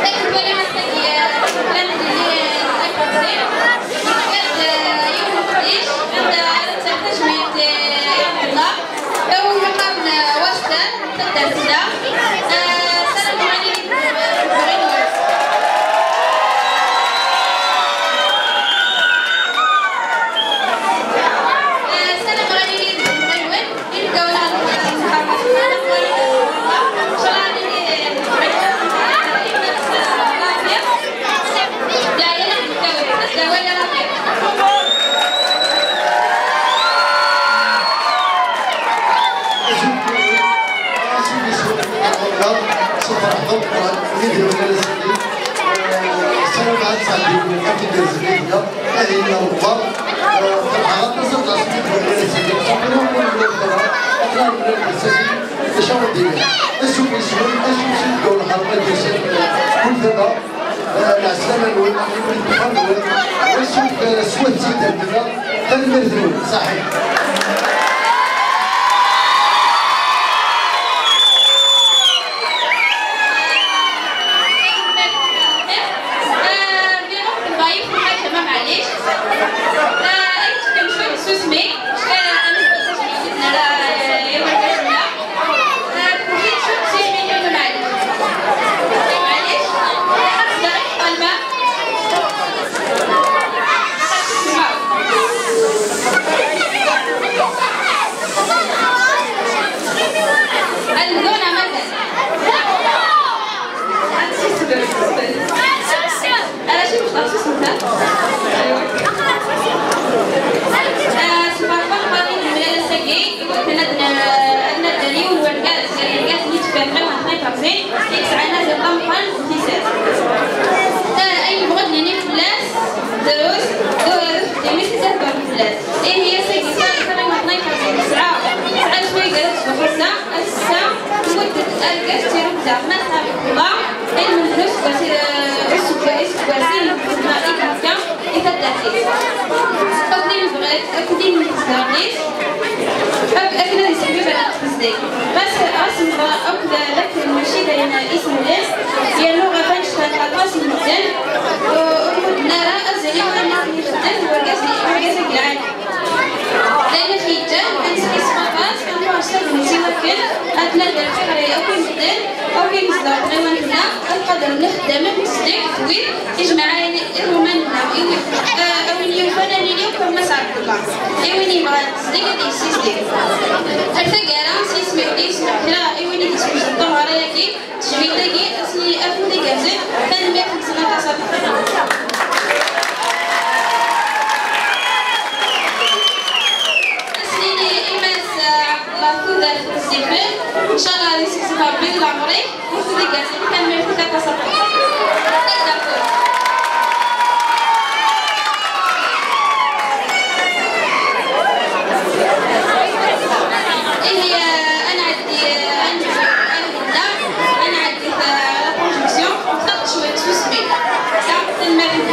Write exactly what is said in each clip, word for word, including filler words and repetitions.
Akken twalam ass-agi, eh, llant lli-, lli-, lli-, eh, yiwen n uqeddic, anda ara d-taf tajmilt, eh, i Ɛebdella. Awi iqam, eh, waster, taddart da. Eh, ssarameɣ ad nili deg, deg uɣilif. Eh, ssarameɣ ad nili deg uɣilif. Ssarameɣ ad tesɛeddim lweqt igerrzen yid-neɣ. Ahil n Ṛebbi, eh, ferḥeɣ aṭas, aṭas mi d-walaɣ ass-agi. Aṭas n lmuluk ara, aṭas n lmuluk ass-agi. Acu ara d-iniɣ? Acu i yeswan, acu i yeswan ddaw lḥerma d-yusan, eh, kul tama, eh, lɛeslama-nwen, lxir-nwen, wacu, eh, swat d taddart-nneɣ. Tanemmirt-nwen, ṣaḥit. آه، في وقت ضعيف الحاجة ما معليش. آه، أنت كم شوي سوسمي، شكرا، أنا سوسمي، آه، يوم الجمعة. آه، كل شوي سوسمي، يوم معليش. معليش. خمس دقائق الماء. خمس دقائق. المدونة مثلا. أنا شو مش مخصوص مثلا؟ آه، سبحان الله، القريب من السجين، يقول لنا أن، أن الدليل والقاس، القاس اللي تفهم لنا ما تنفع زين، يسعى الناس يطمقن وتيسير. آه، أي بغض لنا فلاس، دروس، دروس، دروس، دروس، دروس. إيه هي سيدي، كان كان يوم اثنين كان ساعة، ساعة شوي قالت له: "حسا، حسا، مدة الكاس تيرو بزاف، ما صار الله، علم الفلوس، بس، آه، السكر، السكر، سين، ما إيكا، إيكا تأثير." قصدي من بغيت، قصدي من بزاف، أك-، أكنا نسمي بنات بزاف. بس أصل أكل لك المشي دايما اسم الناس، يا لغة فانش فانش مزيان، ونرى أزلي وأنا نخدم ورقة زي، ورقة زي العالم. لأن في الجن أنسكي سباطات، أنو أشتغل من سوى كل، أتنا الدرس قرية أو كل مدن، أو كل مصدر، غير ما نحنا، القدر نخدم، نسلك، تويل، إجماعي، الرومان، ناوي، آه، أو اليوم فانا نيليو كم مسعد الله. إيويني بغا تسديك دي سيسديك. هل تقرا سيسمي ودي سمحرا، إيويني دي سمحرا، تجميل دقي، أصلي أفو دي قازي، كان مية وخمسين تصل. أصلي إيماس، آه، عبد الله كودا في السيفن. إن شاء الله، ريسي سيفا بيض العمري، وفو دي قازي، كان مية وخمسين تصل. إيه، أنا عندي، أنا عندي، أنا عندي. لا، أنا عندي، آه، la production، وخدت شوية سوسمي. لا، المريض.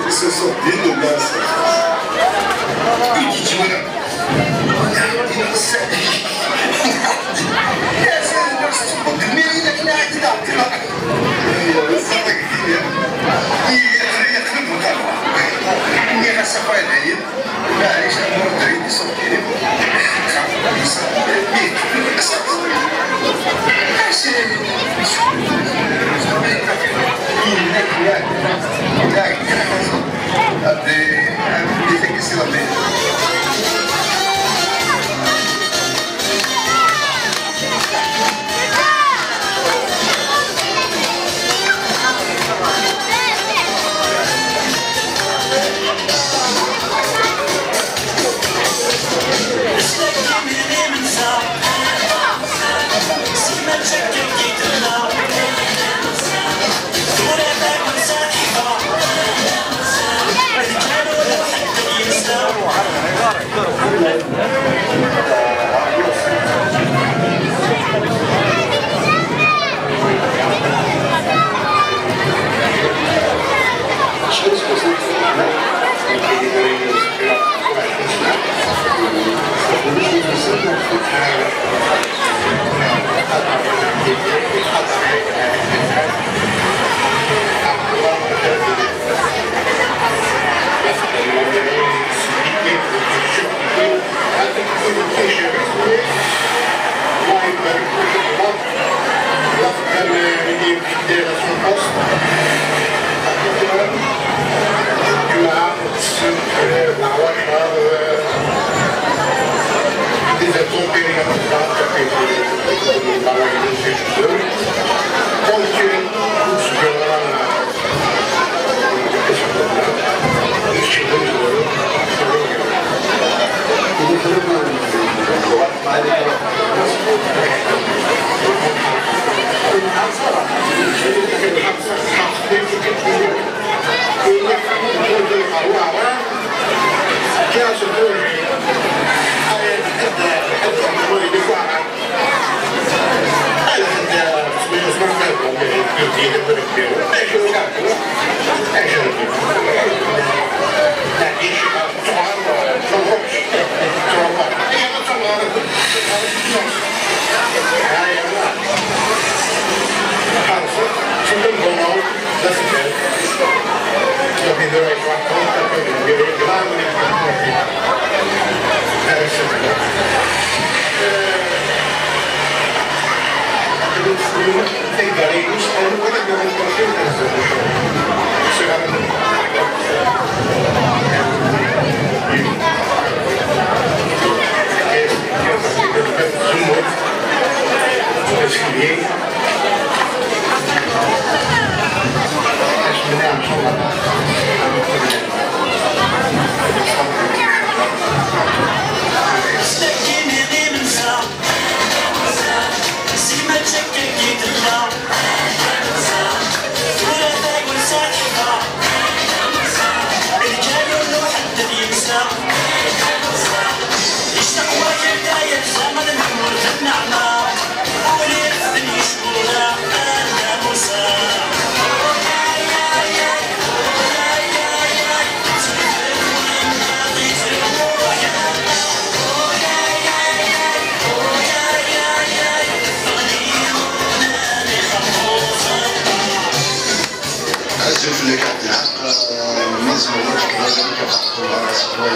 Ils se sont dit, le gars, c'est... Nniɣ-as akk ay dayen, maɛlic, amur dayem, iṣukkirim. Azul fell-ak, ɛebd lḥeqq. Mi tzemreḍ ad tfekdeḍ amek ad txedmeḍ asekfay.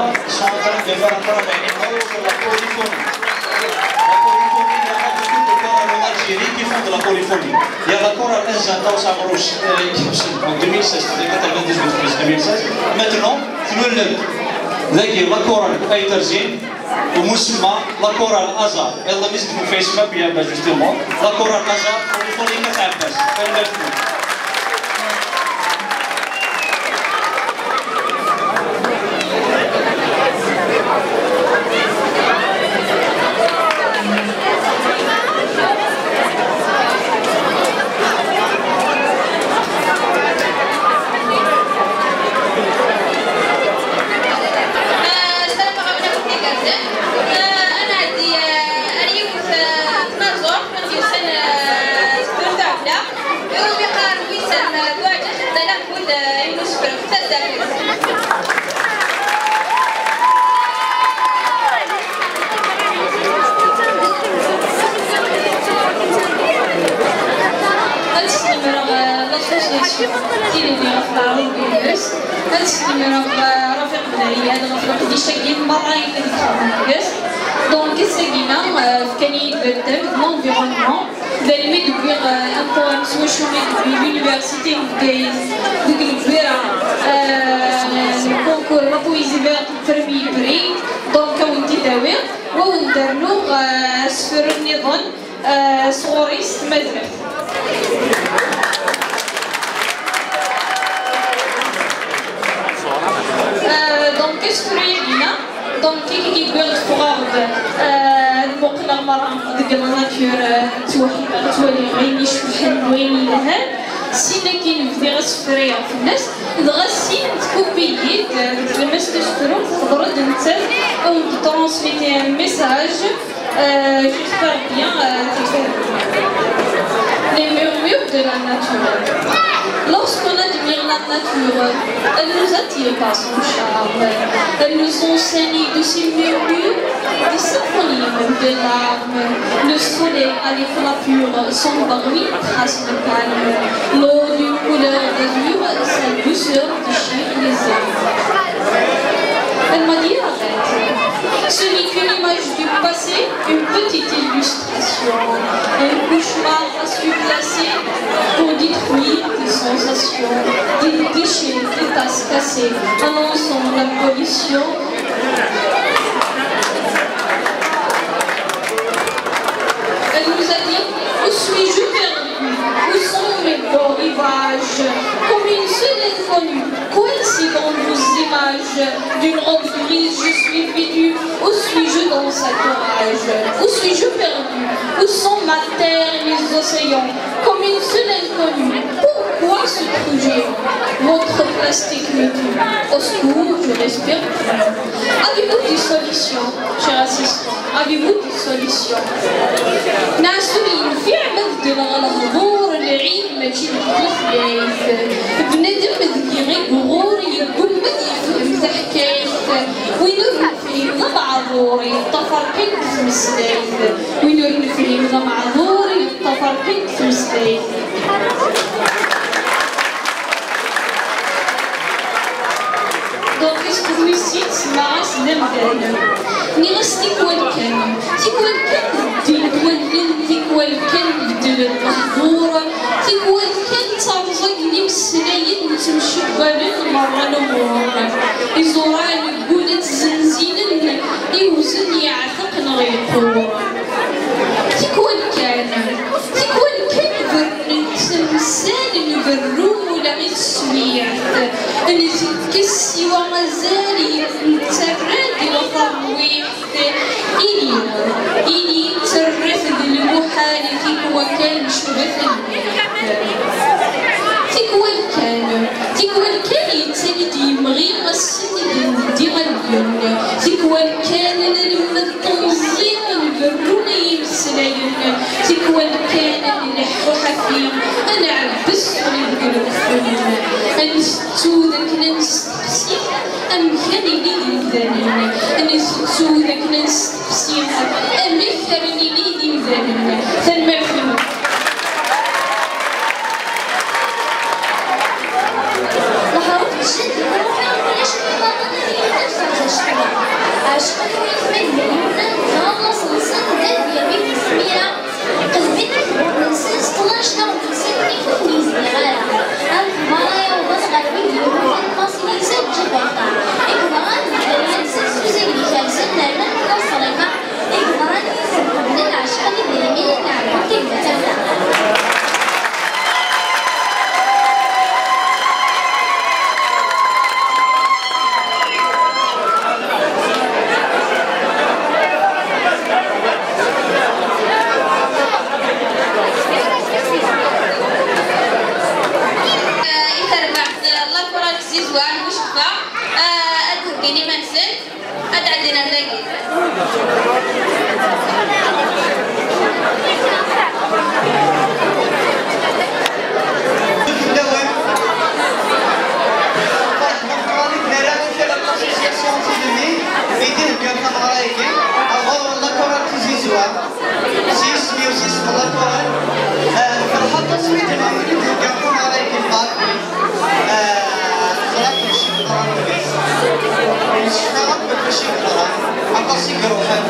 sont en train de faire un travail énorme sur la polyphonie. La polyphonie, il y a pas beaucoup de chorales en Algérie qui font de la polyphonie. Il y a la chorale Anjanta, Sabrous, euh, qui, en deux mille seize, c'était quatre-vingt-dix-huit plus deux mille seize. Maintenant, تولد ذاكي la chorale Ayt Terzin, ومسمى la chorale Azar. يلا نزيدو في اسمها بيان با justement. La chorale Azar، polyphonique تاع عباس. السلام عليكم. آه، أنا عندي، آه، أنا يوم، آه، اثنا عشر، كنت يوصل، آه، ستة عشر. ويقال ويسام بوعجة حتى نقول، آه، يوسف فتاة. Ad snemreɣ, euh, l'association Tilelli ɣef leɛruḍ-ines. Ad snemreɣ, euh, Rafiq Belɛiyad ɣef leqdic-agi merra i d-nexdem deg-s. Donc, ass-agi-nni, euh, fkan-iyi-d le thème de l'environnement. D almi d-wwiɣ, euh, un poème s wacu i d-tewwi l'université n Bgayet deg Lgwira, euh, concours la poésie verte premier prix. Donc, ad wen-t-id-awiɣ, wa wen-d-rnuɣ, euh, asefru nniḍen, euh, sɣur-i s tmaziɣt. Euh, donc, asefru-agi-nni, donc, i, i wwiɣ-d ffɣeɣ-d, euh, ad muqleɣ merra deg la nature, euh, ttwaḥ-, ttwaliɣ ayen icebḥen d wayen yelhan. Sin akin bdiɣ asefru fell-as, dɣa sin tkupi-yi-d, euh, deg tlemmast asefru, teḍra-d nettat, ad wen-d-transmettre un message. Euh, j'espère bien, euh, que c'est les murmures de la nature. Lorsqu'on admire la nature, elle nous attire par son charme. Elle nous enseigne de ses murmures, des symphonies, même des larmes. Le soleil à l'éclat pur s'endormit, trace de calme. L'eau d'une couleur d'azur, sa douceur déchire les âmes. Elle m'a dit : arrête. Ce n'est qu'une image du passé, une petite illustration. Un cauchemar à se placer pour détruire tes sensations. Des déchets, des tasses cassées, annonçant la pollution. Elle nous a dit : où suis-je perdu ? Où sont mes beaux rivages ? Comme une seule inconnue, coincée dans vos images, d'une robe grise je suis vêtue. Où suis-je dans cette orage ? Où suis-je perdu ? Où sont ma terre et mes océans ? Comme une seule inconnue, pourquoi ce trou géant ? Votre plastique me tue. Au secours, je respire plus. Avez-vous des solutions, cher assistant ? Avez-vous des solutions ? Nɛas ur yenfiɛ ma beddleɣ lehdur, lɛid mačči deg tutlayt. Bnadem deg-i iɣurr, yeggumma ad yefhem taḥkayt. Win ur nefhim d ameɛḍur, yeṭṭafar kan deg tmeslayt. Win ur nefhim d ameɛḍur, yeṭṭafar kan deg tmeslayt. Donc, asefru-is semmaɣ-as d amdan. Nniɣ-as tikwal kan, tikwal kan ddint wallen, tikwal kan beddlen lehdur, tikwal kan tterẓagen imeslayen, ttemcebbalen merra lumuṛ. Iẓuran ggullen ttzenzilen, iwzen yeɛteq neɣ yeqqur. Tikwal kan, tikwal kan berrnen temsal, nberru ula i teswiɛt. Ntekkes siwa azal, nettarra-d i la tarwiḥt. Ini, ini ttarrat-d lmuḥal, tikwal kan cwiṭ n lmiḥ. Tikwal kan, tikwal kan yettali-d yemɣi ass-n i d-neddi allen. Tikwal kan ad nemmed temẓi, ad nberru i yimeslayen. Tikwal kan ad nleḥḥu ḥafi, ad nɛebbes ula deg lekfen. Ad ntettu d akken ad nesteqsi amek ad nili d imdanen. Ad ntettu d akken ad nesteqsi amek ara nili d imdanen. Ini-asen ad d-ɛeddin ar dagi. Fell-awen. Ferḥeɣ meqqar i d-nerra kra n l'association Tilelli i d-iheggan tameɣra-agi ɣur la chorale Tizi Uzzu. S yisem-iw, s yisem n la chorale, eh, nferḥ aṭas mi d-nɛawed i d-iheggan tameɣra-agi n Paris. Eh, ẓriɣ kullec yeḍra deg-s. Necfa akk ɣef wacu i yeḍran, aṭas i iruḥen.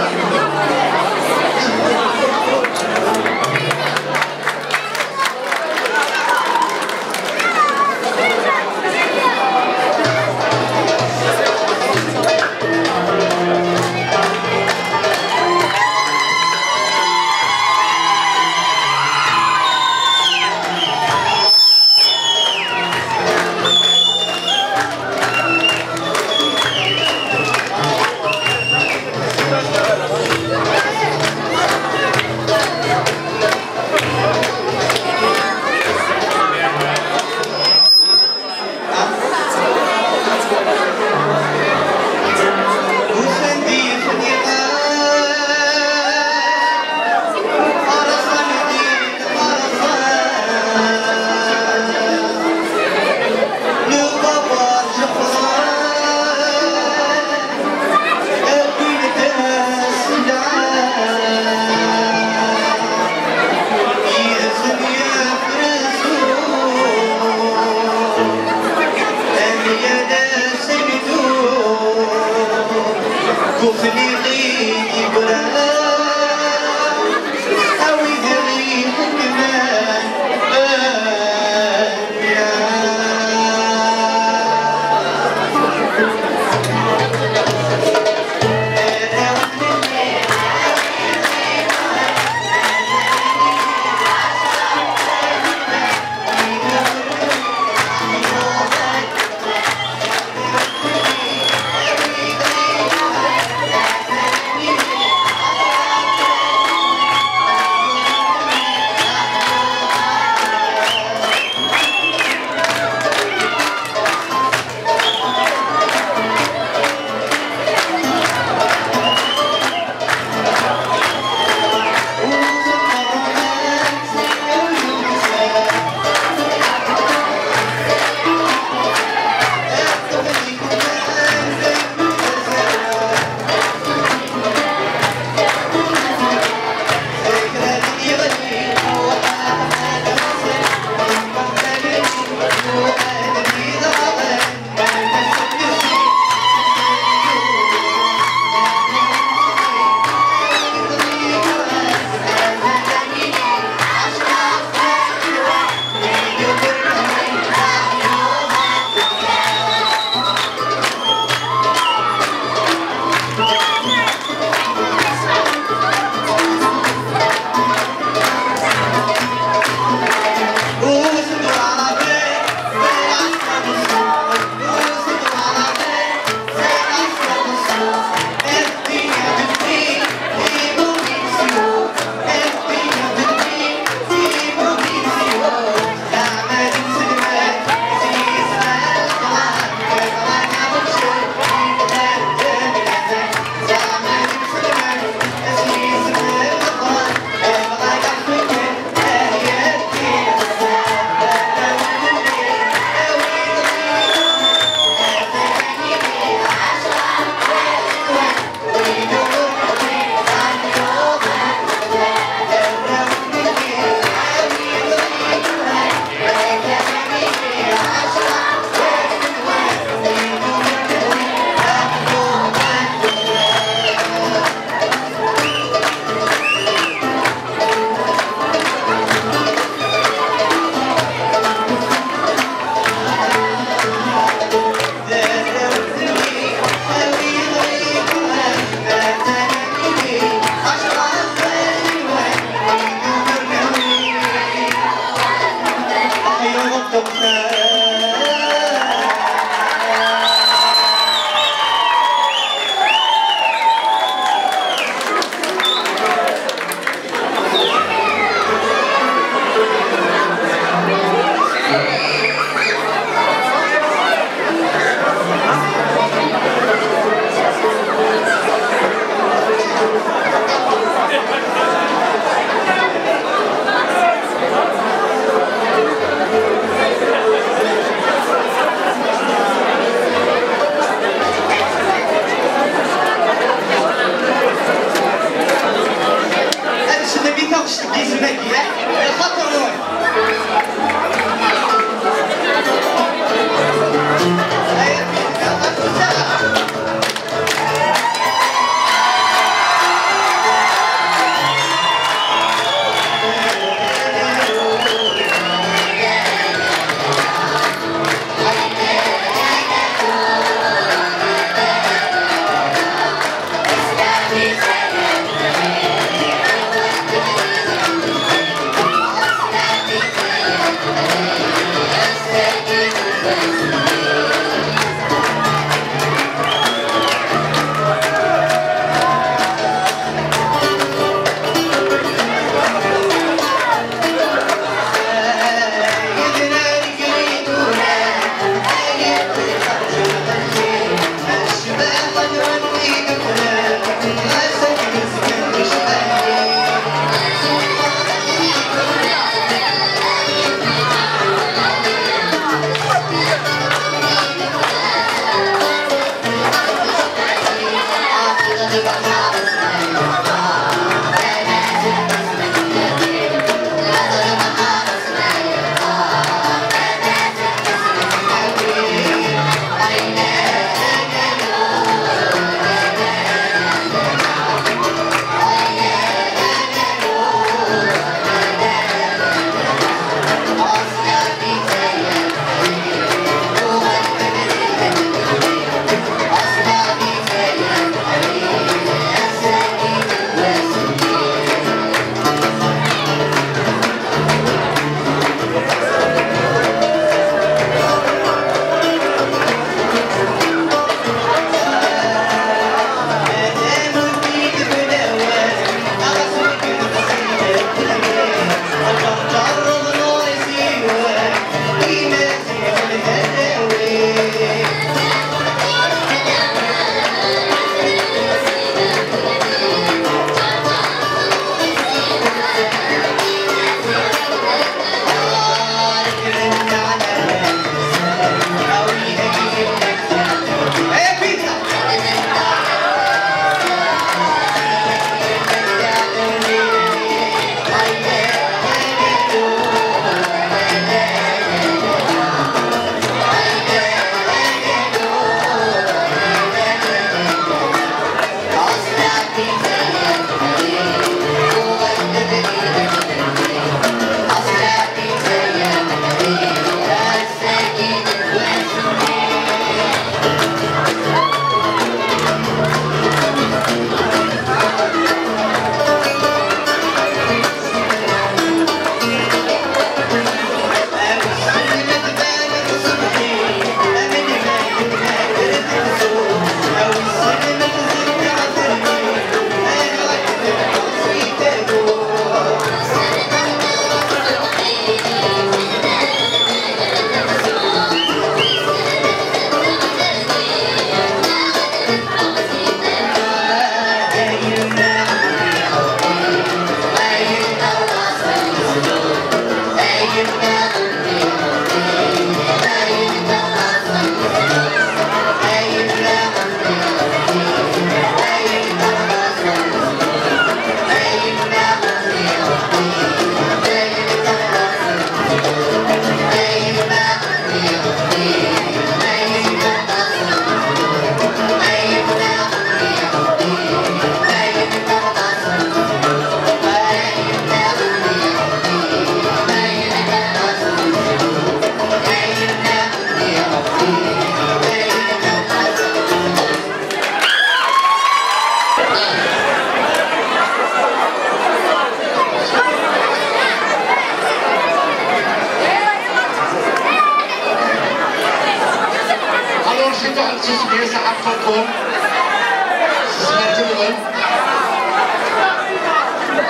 Ssmert-nwen.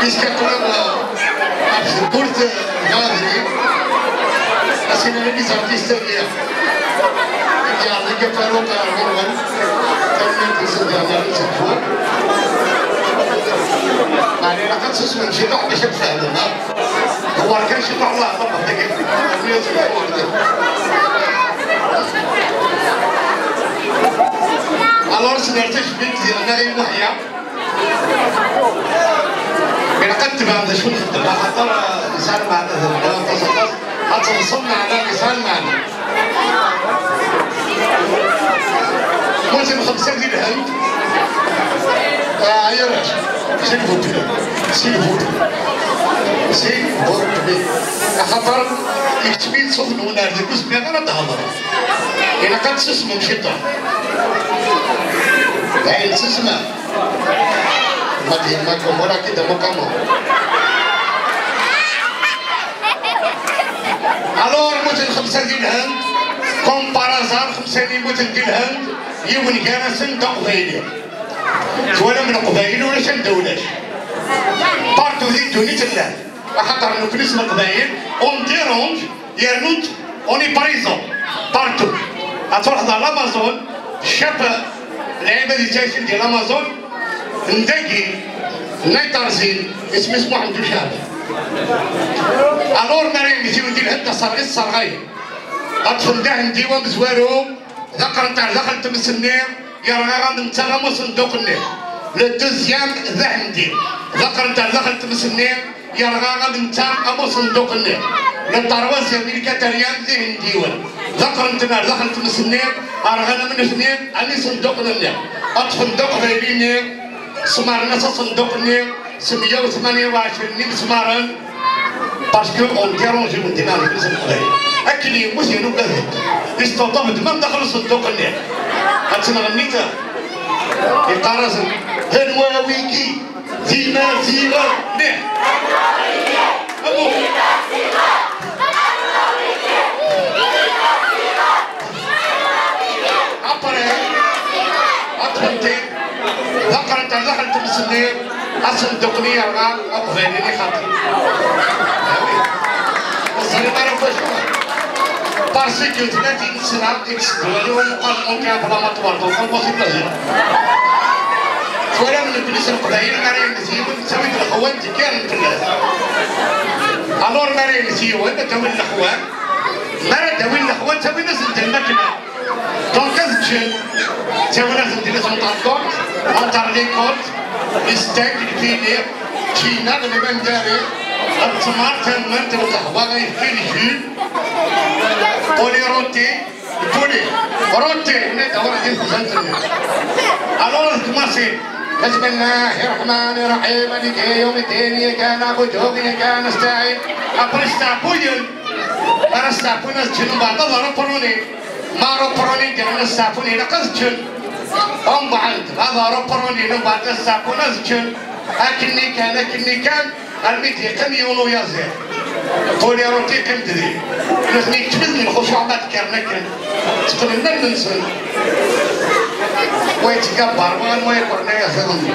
Iskaṭṭen ɣef tewwurt n Ɣadri. Asin-a les artistes-agi. Yeɛḍi Kafaru ɣer ɣur-wen. Tanemmirt-nsen diɣen ar nsegfu. Meɛna ilaq ad tsusmem ciṭuḥ bac ad tfehmem, ha? Dewwer kan ciṭuḥ, Allah yeḥfeḍ-k. Alors, sner tajmilt diɣen i Muḥya. Ilaq ad tebɛem d acu nxeddem, axaṭer, eh, yesɛa lmeɛna, d lmeɛna aṭas, aṭas. Ad teḍsem meɛna yesɛa lmeɛna. Muten xemsa di Lhend. Ah, ay arrac. S'il vous plaît. S'il vous plaît. S'il vous plaît. Axaṭer yekcem-iyi-d ṣṣut-nwen ar deg ur zmireɣ ara ad d-hedreɣ. Ilaq ad tsusmem ciṭuḥ. Dayen, susmem. Ma d yemma-kum, wala kida mukamo. Alors, muten xemsa di Lhend, comme par hasard, xemsa-nni muten di Lhend, yiwen gar-asen d aqbayli. Twalam leqbayel ulac anda ulac. Partout di ddunit llan. Axaṭer nekkni s leqbayel, on dérange, yernu on est présent partout. Ad truḥeḍ ɣer l'Amazone, tcab lɛibad yettɛicin di l'Amazone, n dagi, n Ayt Rẓin, isem-is Muḥend Ucɛeb. Alors, mi ara yemmet yiwen di Lhend, aserɣi tesserɣay. Ad ṭṭfen d ahendi u amezwaru, ḍeqqren-t ar daxel n tmes-nni, yerɣa am netta am usenduq-nni. Le deuxième d ahendi. Ḍeqqren-t ar daxel n tmes-nni, yerɣa am netta am usenduq-nni. Le troisième, le quatrième d ihendiwen. Ḍeqqren-ten ar daxel n tmes-nni, rɣan am nutni am isenduqen-nni. Ṭṭfen-d aqbayli-nni, smaren-as asenduq-nni, s meyya u tmanya u ɛecrin n imesmaren, parce que on dérange iwen dinna deg isem n Leqbayel. Akken yemmut yerna ugad-d. Yesṭeṭṭef-d ma daxel usenduq-nni. Ad tt-nɣenni ta. Yeqqar-asen, anwa wigi? Dima ziɣ. Mih. Amu. Après, ṭṭfen-t-id, ḍeqqren-t ar daxel n tmes-nni, asenduq-nni yerɣa, aqbayli-nni xaṭi. Ur ẓrin ara f wacu. Parce que tlatin sna i yetteddu wali umeqqar n monti ɣef lamatwar, donc impossible ad yeḍru. Twalam nekkni s leqbayel, mi ara yemmet yiwen, nettawi-d lexwan, ddekkiren fell-as. Alors, mi ara yemmet yiwen, ad tawin lexwan, mi ara d-awin lexwan, ttawin-asen-d lmakla. Donc, ad ččen, ttawin-asen-d les entrecôtes, entre les côtes, les steaks, les filets, ččina, lmendari, ttmer, tamment, lqahwa, ayefki, les jus, poulet rôti, poulet rôti, netta wara di texzant-nni. Alors, ad kmasin. بسم الله الرحمن الرحيم. مالك يوم الدين. إياك نعبد وإياك نستعين. Après, steak, ara steak, ad ččen, mbeɛd ad reprennent. Ma reprennent, ad steak, ilaq ad ččen. Mbeɛd, ad reprennent, mbeɛd ad steak, ad ččen. Akken kan, akken kan, armi d-yeqqim yiwen uyaziḍ. Poulet rôti yeqqim-d din. Nutni keččmen lxucuɛ ma kkren akken. Ttqellen allen-nsen. Wa yettgabbar, wa anwa yeqqren ayaziḍ-nni.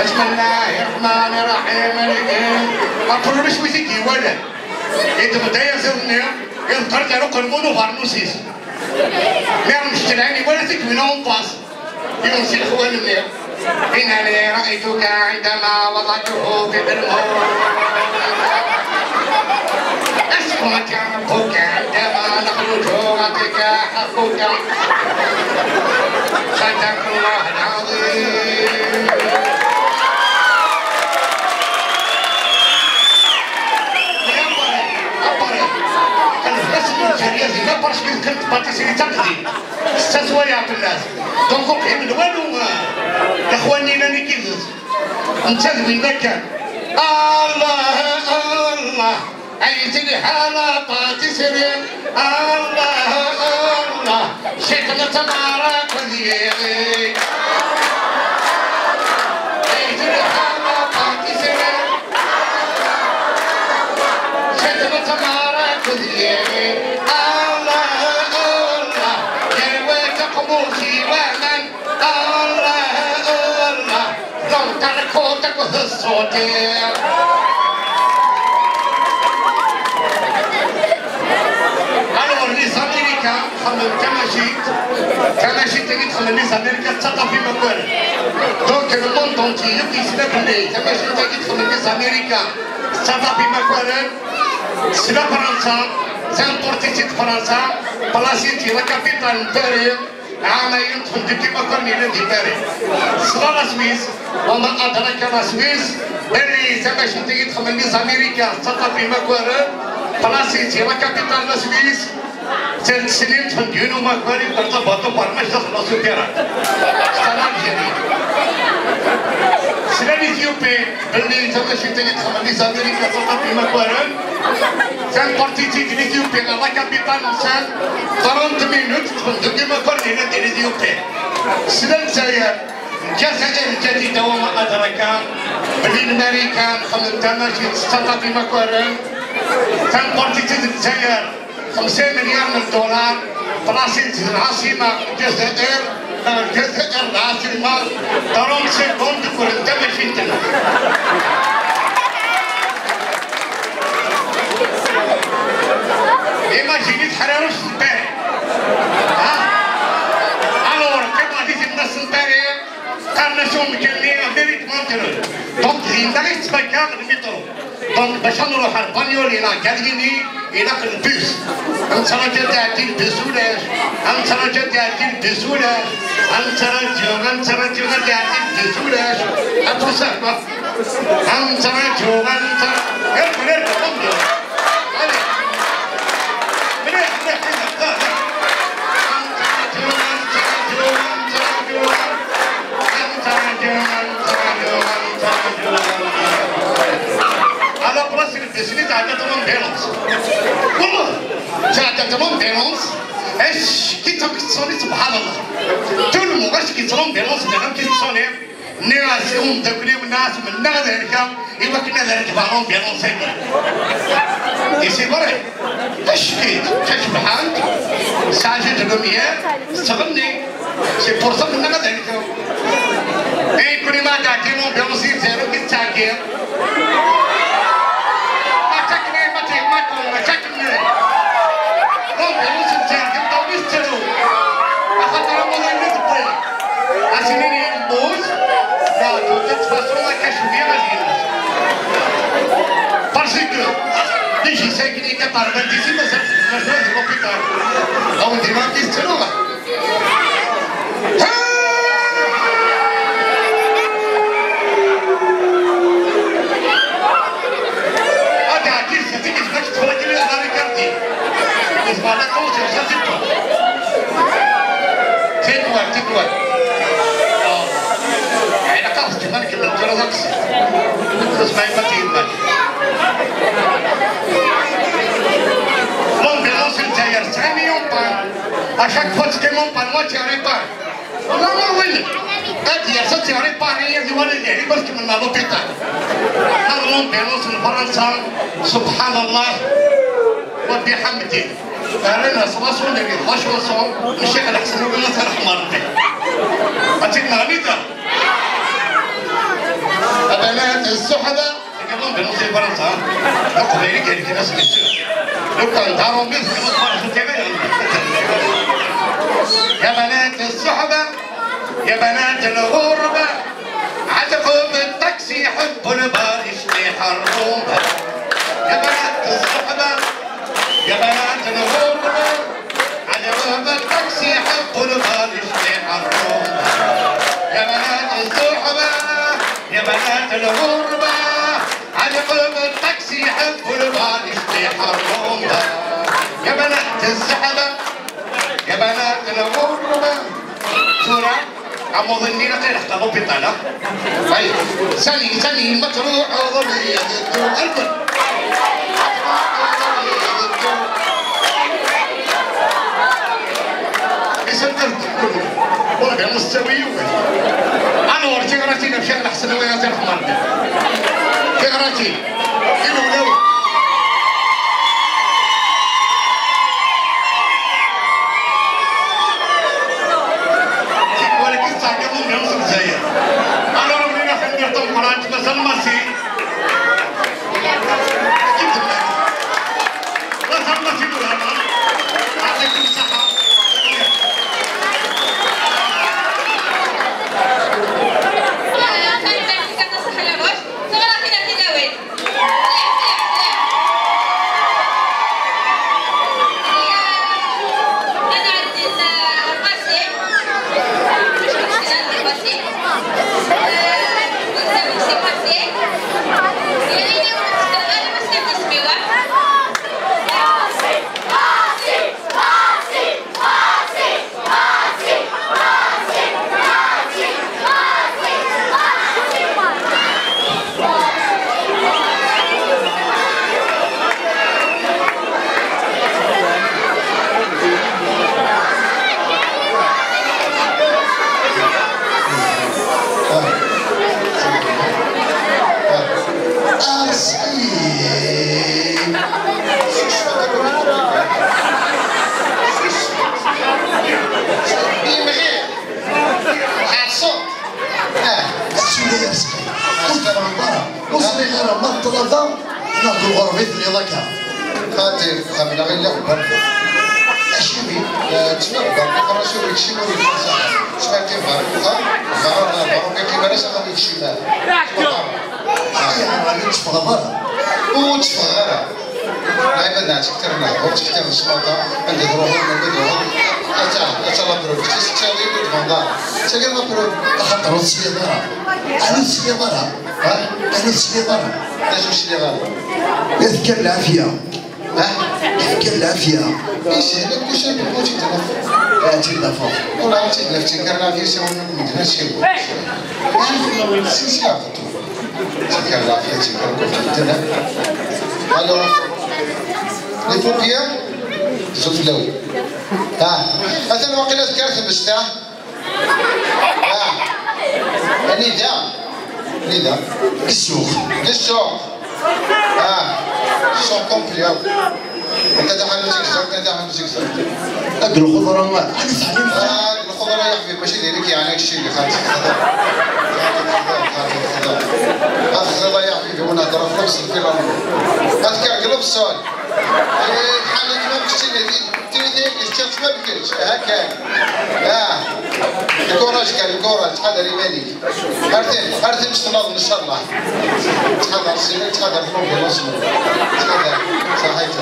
بسم الله الرحمن الرحيم. Après, ulac wi t-id-iwalan. Yeddem-d ayaziḍ-nni, yeḍfer-d ar uqelmun ubeṛnus-is. Mi ɣ-meccelɛin, iwala-t-id win en face. Yiwen si lexwan-nni. إنني رأيتك عندما وضعته في البلمون. أسكت ربك عندما نخرج وأعطيك حقك. صدق الله العظيم. Après, après, kan d ass n lǧerya dinna, parce que kkant pâtisserie d taqdimt. Ssas waya fell-as. Donc, ur qhimen walu, eh, lexwan-nni llan i yid-s. Netta d winna kan. Allah, Allah, ay telha la pâtisserie. Allah, Allah, ciṭ n tmara akked yiɣi. Ay telha la pâtisserie. Ciṭ n tmara akked yiɣi. Allah, Allah, yerwa taqemmuct. Alors, les Américains, xedmen tamacint, tamacint-agi xedmen les Américains, tettaṭṭaf imakaren. Donc, le monde entier, yakk yesla belli tamacint-agi xedmen les Américains, tettaṭṭaf imakaren. Tesla Fransa, temporti-tt-id Fransa, plasi-tt-id la capitale n Paris. Ɛamayen ṭṭfen-d imakaren yellan di Paris. Tesla la Suisse, wama adraka la Suisse, belli tamacint-agi xedmen les Américains, tettaṭṭaf imakaren, plasi-tt-id la capitale la Suisse. Seld snin ṭṭfen-d yiwen umakar, yeqqel d abaṭu, par mac d axellaṣ upirate. C'est en Algérie. Tesla l'Éthiopie, belli tamacint-agi xedmen les Américains, tettaṭṭaf imakaren, temporti-tt-id l'Éthiopie ɣer la capitale-nsen, trente minutes, ṭṭfen-d akk imakaren yellan di l'Éthiopie. Tesla Lezzayer, Lezzayer, Lezzayer, wama adraka, belli Lmarikan xedmen tamacint, tettaṭṭaf imakaren, temporti-tt-id Lezzayer, خمسين مليار من الدولار، plasi-tt-id العاصمة Lezzayer، Lezzayer العاصمة، trente secondes ur d-tewwiḍ tamacint-nneɣ. Imaginez ḥrarec n Paris. Ha? Alors, qqim ɣer di tlemmast n Paris, qqaren-as umkan-nni American Mountain. Donc, dinna i tettfakka lmitṛu. Donc, bac ad nruḥ ar Banyul neɣ Galgini, ilaq lbus. Ad nettraǧu ad iɛeddi lbus ulac. Ad nettraǧu ad iɛeddi lbus ulac. Ad nettraǧu, ad nettraǧu ad iɛeddi lbus ulac. Ad tusa, quoi. Ad nettraǧu, ad nettraǧu. Irkel, irkel, ambiance. Allez. Mliḥ, mliḥ, mliḥ. Ad nettraǧu, ad nettraǧu, ad nettraǧu. Ad nettraǧu, ad nettraǧu, ad nettraǧu. Ala, place n lbus-nni tɛedda-d l'ambulance. Wallah, tɛedda-d l'ambulance. Acki d tameṭṭut-nni, subḥan Allah. Tout le monde, acki d l'ambulance, nniɣ amek i tettṣuni. Nniɣ-as i umeddakel-iw, nniɣ-as mennaɣ ad helkeɣ i wakken ad rekbeɣ l'ambulance-agi. Et c'est vrai. Acki d tacebḥant, tesɛa jeu de lumière, tettɣenni. C'est pour ça que mennaɣ ad helkeɣ. Et kul ma tɛeddi l'ambulance di Lezzayer, i tettɛeggiḍ. Attaque, attaque, attaque. L'ambulance n Lezzayer d imeṭṭawen i tettru, axaṭer amuḍin-nni tewwi. Ad s-inin yemmut, la, de toute façon, akka cwiya ad yemmut. Parce que, déjà, c'est une étape à l'hôpital. Aw, d iman-is ttruɣ. Ad iɛeddi zdat-i, yezmer ad teṭṭfeḍ akken la Ricardie. Yezmer la tension, ça c'est toi. C'est toi, c'est toi. Oh. Ilaq ad teǧǧem ad nkemmel tura d aṭas. Tesmaɛem ma tgemmal. L'ambulance n Lezzayer, tesɛa million n ṭan. À chaque fois, tu demandes pas, moi, tu répares. Wallah, ma win. Ad yers ad tt-iripari, ad iwali lɛib, ad kemmlen ɣer l'hôpital. Ar l'ambulance n Fransa, subḥan Allah, wa biḥamdi. Rran-as la sonnerie, la chanson n Ccix Lḥsen, win ad t-irḥem Rebbi. Ad tt-id-neɣni da. Abanat n Suḥba. Aqbayli kan kan as-yessu. Lukan d aṛumi, txedmeḍ farṣ n timirin. يا بنات الصحبة، يا بنات الغربة، عجب الطكسي يحب الباريش يطيح الرومبا. يا بنات الصحبة، يا بنات الغربة، عجب الطكسي يحب الباريش يطيح الرومبا. يا بنات الصحبة، يا بنات الغربة، عجب الطكسي يحب الباريش يطيح الرومبا. يا بنات الصحبة، يا بنات الغربة. Tura, amuḍin-nni ilaq ad ilḥeq ɣer l'hôpital, ha? Ay, sani, sani, ma truḥeḍ ad iyi-d-teddu, erked. Isem terked. Ur bɣiɣ ad s-tawi yiwen. Alors, tiɣratin ɣef Ccix Lḥsen, a wi ad irḥem Rebbi. Tiɣratin. Imawlan. Tikwal akka i tettɛeggiḍ l'ambiance n Lezzayer. Alors, bɣiɣ ad tanemmirt tameqqrant, mazal Massi. Ur sliɣ ara ma d ṭṭlaba neɣ d lɣerba i telliḍ akka. Xaṭi, xemleɣ illa ɣebbar. Acimi? Eh, ttnaɣ ɣebbar, aqerra-s ur yekcim ur yeffeɣ s axxam. Ttnaɣ kan ɣer uxxam, ɣer, ɣer, ɣer, ur yeqqim ara s axxam yekcim ara. Ayɣer ur tteffɣeḍ ara? Ur tteffɣeɣ ara. Lɛibad n ɛettikter nehder, ttfektaɣ n ssmaṭa, anda truḥeḍ, anda truḥeḍ. Ata, ata la preuve, kečč tettaḍ-iyi-d ur tbanḍ ara. Ttagi la preuve. Axaṭer ur tesliḍ ara. Ɛni ur tesliḍ ara? Ha? Ɛni ur tesliḍ ara? D acu ur sliɣ ara? Ad tekker lɛafya. Ha? Ad tekker lɛafya. Yeshel-ak kullec, ad tt-id-naf. Ad tt-id-nafeḍ. Wala ad tt-id-naf, tekker lɛafya, siwa nekk medden ad tt-id-naf. Sinsi ɛeṭṭu. Tekker lɛafya, tekker lɛafya. Alors, les pompiers, zut fell-awen. Ah, atan waqila tekker tbest, ah. Ah, anida? Anida? Deg ssuq. Deg ssuq. Ah, ssuq complet. Anta taḥanut zegzagt, anta taḥanut zegzagt. Ad lxeḍra, ma ad teḥlim. Ah, lxeḍra ya ḥbibi, mačči d nekk, yeɛni kečči li xaṭi texḍiḍ. Xaṭi texḍiḍ, xaṭi texḍiḍ. Ad texḍiḍ ya ḥbibi, wa nehder ɣef lebṣel fi lɛumr. Ad tekker deg lebṣel. Eh, tḥanut ma kečči li, tini tini kečči ma kečči. Aha kan. Ah. Lkuṛaj kan, lkuṛaj, ttḥadar iman-ik. Ar tin, ar tin s tnaḍ, ncallah. Ttḥadar sina, ttḥadar ṭumubil, ttḥadar. Saḥit.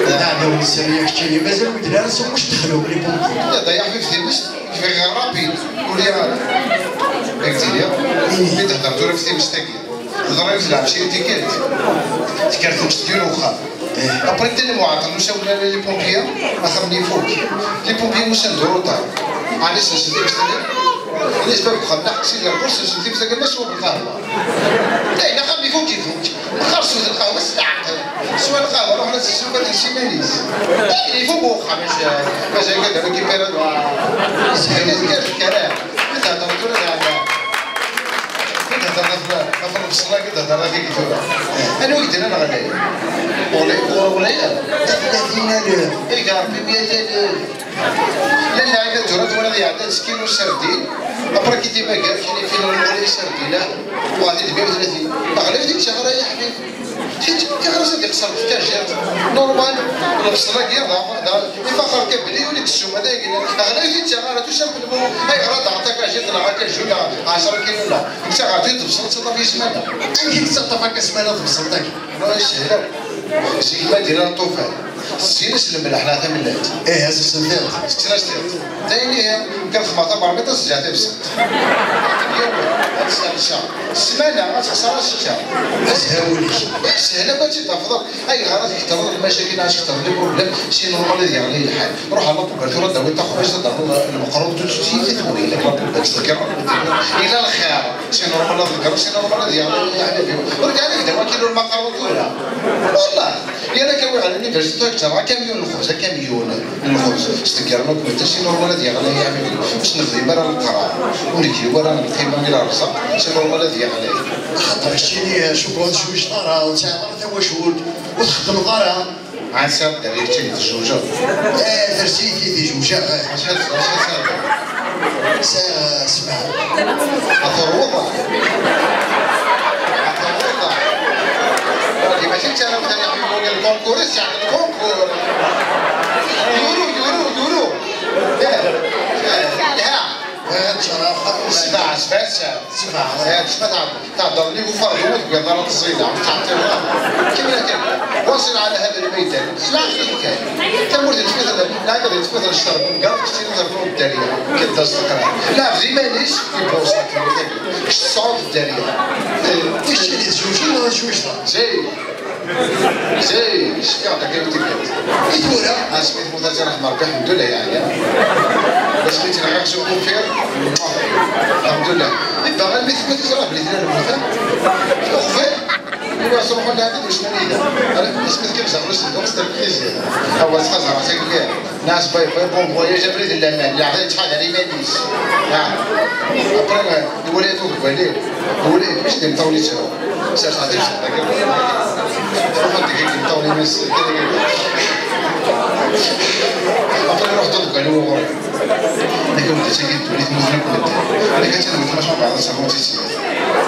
Nɛdaw nessali keččini, mazal ur d-nara s umu s-dexlu, les pompiers. Anda ya ḥbib timest, kfiɣ ɣer rapid, ur liɣ ara. Ak d-iniɣ, mi d-hedreɣ tura f timest-agi. Teḍra-yi lɛebci n tikkelt. Tekker temst deg uxxam. Après, tani muɛeṭṭel, usan les pompiers, axxam-nni ifuk. Les pompiers usan-d uruṭar. Ɛni sensen timest-nni? Ɛni sbab uxxam, laqq sidi Rebbi, sensen timest-agi, ma swab lqahwa. Dayen, axxam ifuk, ifuk. Xerṣu d lqahwa s leɛqel. Swa lqahwa, ruḥ la tessufat n siman-is. Dayen, ifuk uxxam, maca, maca akka d récupérer. Sehel, sehel, sehel. Ma thedreḍ tura d ɛla. Ma thedreḍ ɣef, ɣef lbṣel-agi, thedreḍ ɣef tura. Anwa i k-d-nnan ɣlay? Ɣlay, ur ɣlay ara. Tlatin alef. Ay Rebbi, meyya alef. Llan lɛibad tura twalaḍ iɛedda-d s kilu sardin, après ki t-imagar kini fina ɣlay sardin, ah, waɛdi-d meyya u tlatin. Ɣlay ur t-id-ttaɣ ara ya ḥbib. Ti-, tiɣras ad iqṣer deg tkajirt. Normal, lebṣel-agi, da, da, ifexxer kabli, ur d-ssuma, d ayen, ɣlay ur t-id-ttaɣ ara, tusam lmu, ayɣer ad d-taɣeḍ takajirt, neɣ akaju, neɣ ɛecra kilu, neɣ. Ttaɣeɣ-tt-id tebṣelt, ttaṭṭaf yis-mana. Amek i tettaṭṭaf akka ssmana tebṣelt-agi? Ma yeshel akk. Zik ma d-yella lṭufan. Zzin-as lemleḥ neɣ tamellalt. Ih, as-ssentiḍ. Tekksen-as tiṭ. D ayen ihi, kan xedmeɣ tamermiṭ, ad s-ǧǧeɣ tabsent. Yiwen, ad s-rseɣ. Ssmana, ad texṣer asečča. Ashawul-ik. Ishel akk ad tt-id-tafeḍ akk. Ayɣer ad tketreḍ lmacakil, ad tketreḍ les problèmes, si normal ad yeɣli lḥal. Ruḥ ɣer la poubelle, tura ad d-tawiḍ taxbizt, ad d-ternuḍ lmeqrub, tout de suite, ad twali la poubelle, tḍeggreḍ, yella lxir. Si normal ad ḍeggreḍ, si normal ad yeɣli, yeɣli. Ur d-ɛni d awakil ur maqar tura. Wallah, yal akka wi ɣer l'université, ǧǧeɣ akamyun n lxubz, akamyun n lxubz. Sdeggren akk medden, si normal ad yeɣli, yeɣli. Ur s-nexdim ara leqrar. Ur negri ara lqima i lerẓaq, si normal ad yeɣli. Axaṭer keččini, ccukla ur tecwiceḍ ara, ur tesɛiḍ ara tawacult, ur txeddmeḍ ara. Ɛad sɛiɣ dderya, keččini tejjewjeḍ. Eh, tersi-yi-t-id ijewjeɣ, eh. Acḥal, acḥal sɛiɣ dderya? Sɛiɣ, eh, sebɛa. Ad terwuḍ? Ad terwuḍ? Wagi mačči d tara-, tara-, lkonkur, sɛiɣ lkonkur. Yuru, yuru, yuru. Eh, eh, ha. Bɣiɣ ad ččareɣ axxam. Sebɛa, sebɛa, sebɛa. Sebɛa. Eh, sebɛa. Thedder-nni ufardu ur tewwiḍ ara tẓidaɣ, ur tettɛeṭṭileḍ ara. Kemmel akka. Waṣil ɛla hada lmeydan. Smaɛt kan. Tamurt yettfeḍ, lɛibad yettfeḍ ccṛab, mgaṛ teksini ternu dderya. Kidda s teqra. Lɛebd iman-is, ibuṣa. Kečč tesɛuḍ dderya. Kečč ad yettcewcel neɣ ad cwicṭeɣ? Zay. Zay, cfiɣ-d akka i tikkelt. I tura? Asmi tmut ad tt-irḥem Ṛebbi, lḥemdullah, yeɛni. Asmi tt-nɣiɣ s ukufir, lḥemdullah. Ibba, almi tmut i ẓriɣ belli tella lmut, ha? Uqbel, iwa sruḥun lɛibad, ur cnan ida. Asmi tkebzeɣ lus n dduq, s terkiz. Awa, txaẓ ɣer tagi. Nas, bay, bay, bon voyage, abrid n laman. Yeɛḍa yettḥadar iman-is. Ah. Après, euh, iwala-yi-d uḍeggal-iw. Iwala-yi-d, mec d imṭawen yettru. Sers ɣer tibṣelt dagi. Ruḥen deg imṭawen-ines. Après, iruḥ-d uḍeggal-iw ɣur-i. Nekk ur d-ttagi ddunit, mmuten akk medden. Nekk ad tt-id-wwet, maca mbeɛd ad ternu ad tt-id-tezmer.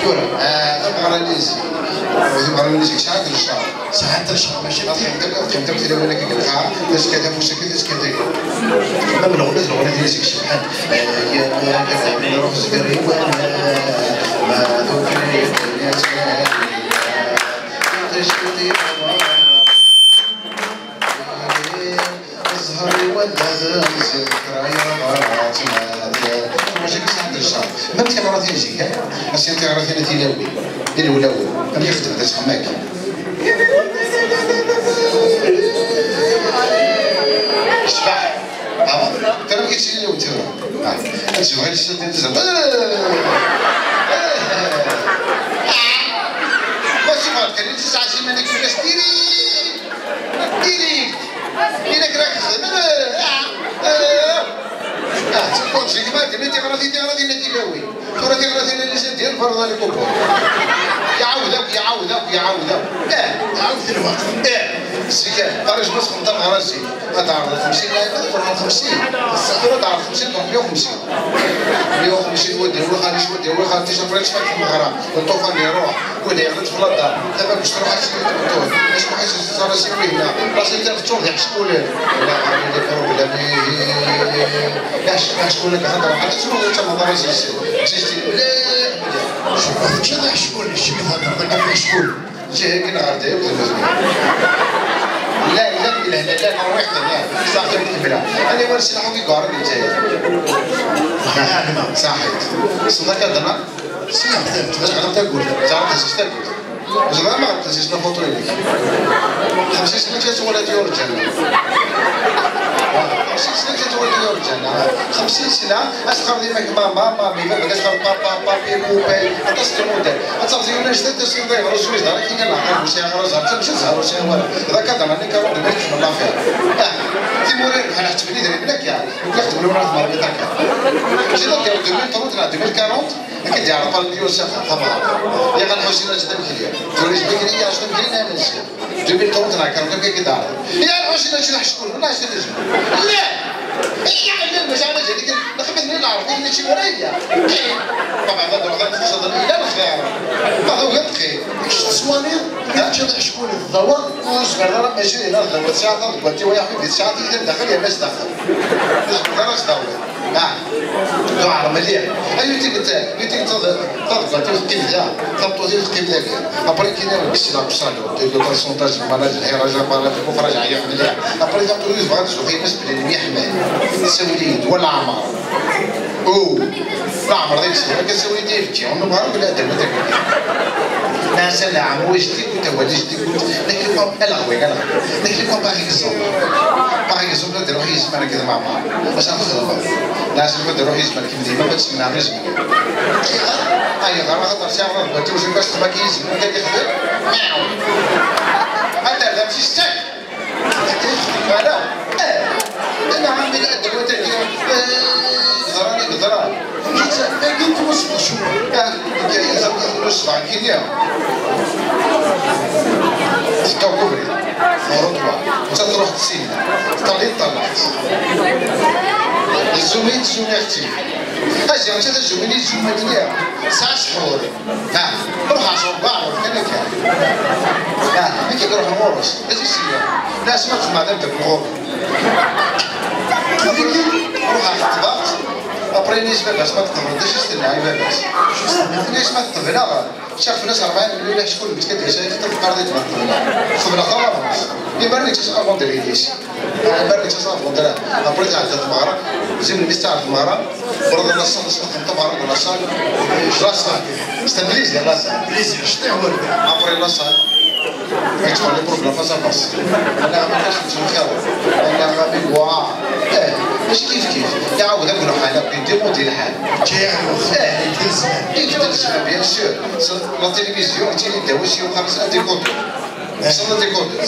Tura, ah, tameɣra-nni n zik. Tameɣra-nni n zik, sɛant lecɣal. Sɛant lecɣal, mačči d tin. Ad qqimemt akk, ad qqimemt akk tilawin-agi deg lqaɛa, tasekka tafus-agi, tasekka tagi. Ma d leɣna, d leɣna-nni n zik cebḥent. Ah, ya, ya, ya, ya, ruḥ zger-iw, ah, ma d ukli, zzher-iw anda tenziḍ, kra yeḍra-tt ma d. Mačči kan sɛant lecɣal. Ma d tiɣratin n zik, eh? Ass-a tiɣratin a tilawin, d ilewlawen. Amek i xedment ad xedment akka? Cbeḥ. Ah, tara amek i ttili tura. Ah, ad tezweǧ s-, s-, s-, ah! Ma tebɣiḍ kan, ad tesɛas iman-ik fell-as diri. Diri. Ila kra txedmeḍ. Ah, ah. Ah, tfukkeḍ zik ma d-, ma tiɣratin, tiɣratin a tilawin. Tura tiɣratin a nisa diri lferḍ a lkubur. Iɛawed akk, iɛawed akk, iɛawed akk. Eh. Iɛawed lweqt. Eh. Zik, ara jmeɣ sxedmeɣ tameɣra zik. Ad tɛerḍeḍ xemsin lɛibad, ad truḥeḍ xemsin. Tura ad tɛerḍeḍ xemsin, truḥ meyya u xemsin. Meyya u xemsin, wadi, wa xali, wadi, wa xali, après, tfak tmeɣra. Lṭufan iruḥ, win yeɣli teflaḍa, tabagust truḥ-as tmeṭṭut, acmuḥ-is teẓẓar-as i wihna, ras-is teččur d iḥeckulen. Wala ɣer des problèmes, iḥec-, iḥeckulen kan ad ruḥ, ad tsuɣ d tamaḍra-s, s-, s-, mliḥ, mliḥ. Cukkeɣ teččiḍ iḥeckulen, kečč mi thedreḍ akka f iḥeckulen. Ǧihiken ɣer dayem d lmezmi. La, la, la, la, la, la, rwiḥ, la, saɛet n tmela. Ani war sinaḥ wi garen di Lezzayer. Saḥit. Sneḍ akka dna. Sneɣ, tɛelmeḍ tagurt. Teɛreq tezgiz tagurt. Ẓriɣ ma ɣelqen sisna foto-inek. Xemsin sna kan s wala d-yurǧan. Xemsin sna i tettwali ur ǧǧan. Xemsin sna, ad s-teqqar dima mama, mami, baba, ad s-teqqar papa, papi, poupée, aṭas n tmudal. Ad tafeḍ yiwen anect-a, ad s-tiniḍ ayɣer ur swiz ara kina leɛqel, ur sɛiɣ ara ẓẓher, mačči d ẓẓher ur sɛiɣ ara. D akka d-nnan i karuḍ, d-nnan i tḥemmel l'affaire. Ah, timura irebḥen ḥettben idrimen akka, nekk la xedmen win ara tmermiḍ akka. Mačči d akka, deux mille trente neɣ deux mille quarante, akka d-yeɛreḍ Paul Bill s axxam, tabrat. Yaɣ Lḥusin, aǧ d amekli. Tura yezga kra i yeɛjeb amekli, nnan-as. Deux mille trente neɣ quarante akka i d-ɛerḍen. Ya Lḥusin, ačči d aḥeckul, wala ačči d azmul. La! Iya, llan maca ala ǧalik, nxebbet-nni neɛreq, ur nečči wala iya. Qim. Ṭabɛa, ma d-ruḥ, ad teqsiḍ, ila lxir. Ma tugiḍ, qim. Kečč tettwaliḍ, ma teččiḍ aḥeckul d ḍawa, ur tezmireḍ ara, mačči d ina d ḍawa, tesɛiḍ taḍeggalt-iw, ay aḥbib, tesɛiḍ-iyi d amdaxel, yerna sdaxel. Ur tezmireḍ ara sdawa. Ah, tuɛer mliḥ. Ay, ur tigget, ur tigget taḍ-, taḍeggalt-iw teqqim da, tameṭṭut-iw teqqim da. Après, kien-a deg ssila n usalon, deg le pourcentage de malade, lḥiraǧa, malade, lkufraǧ, ɛyiɣ mliḥ. Après, tameṭṭut-iw tebɣa ad tzuxx, ini-as belli lmyeḥman. Tessawel-iyi-d, wa leɛmer. Oh, leɛmer d aksum, akka tessawel-iyi-d ayefki, ur nubɣa ara belli ad d-tawi taguni. Nɛas a leɛmer, wa ijdi-kent, awal ijdi-kent, nekk, ala ɣwin, ala ɣwin. Nekk, par exemple, par exemple, ad d-iruḥ yizem nekk d Maɛmer. Acu ara txedmeḍ? Nɛas ma d-iruḥ yizem nekk d yemma, ma tsemneɣ yizem. Ayɣer? Ayɣer? Axaṭer sɛiɣ baba tiwzin, bas txema ki yizem, anda d-ixdem? Miau. Ad d-terr tamcict, tak! Voilà. Eh. Nɛam, mi la d-wwin tagi, eh, ẓran i yeḍran. Tagi tmussbeɣ cwiṭ. Ah, tagi, tagi, tmussbeɣ kini. Tedda ukubri. Ɣer uṭwa. Netta truḥ tsin. Teṭṭalli, ṭṭalleɣ-tt. Tzumi, tzumiɣ-tt-id. Aziɣ, netta d azumi, tzumiɣ-tt-id. Tesɛa ssḥur. Ha, ruḥ ɛṣur, ruḥ kan akka. Ha, nekk i iruḥen ɣur-s. D acu i s-iga? Nna-as ma txedmeḍ am deg ɣur-i. Ruḥ ɣer tebɣaɣt. Après, ini-as baba-s ma tqebleḍ, d acu i s-tenna i baba-s? Tenna-as ma tqebleɣ, ččiɣ fell-as rebɛin melyun aḥeckul n tkaddit-a, teqqar di tmeɣra. Xebleɣ tawaɣit. Iban nekk s abondel-is. Iban nekk s abondel. Après tɛedda tmeɣra. Zim mi tɛedda tmeɣra. Wala d laṣal, asma txedmeḍ tameɣra deg laṣal. Laṣal. S tanglizit, laṣal. Après laṣal. Yettwali problème face à face. Ala ma kac nettmexxiṛ. Ala ma mi wa. Eh, mačči kif kif. Iɛawed akk lḥal, akk yeddi mudi lḥal. Eh, yeddi lezman, bien sûr. La télévision, yettili ddaw-s yuqam-as un décodeur. Tessneḍ un décodeur?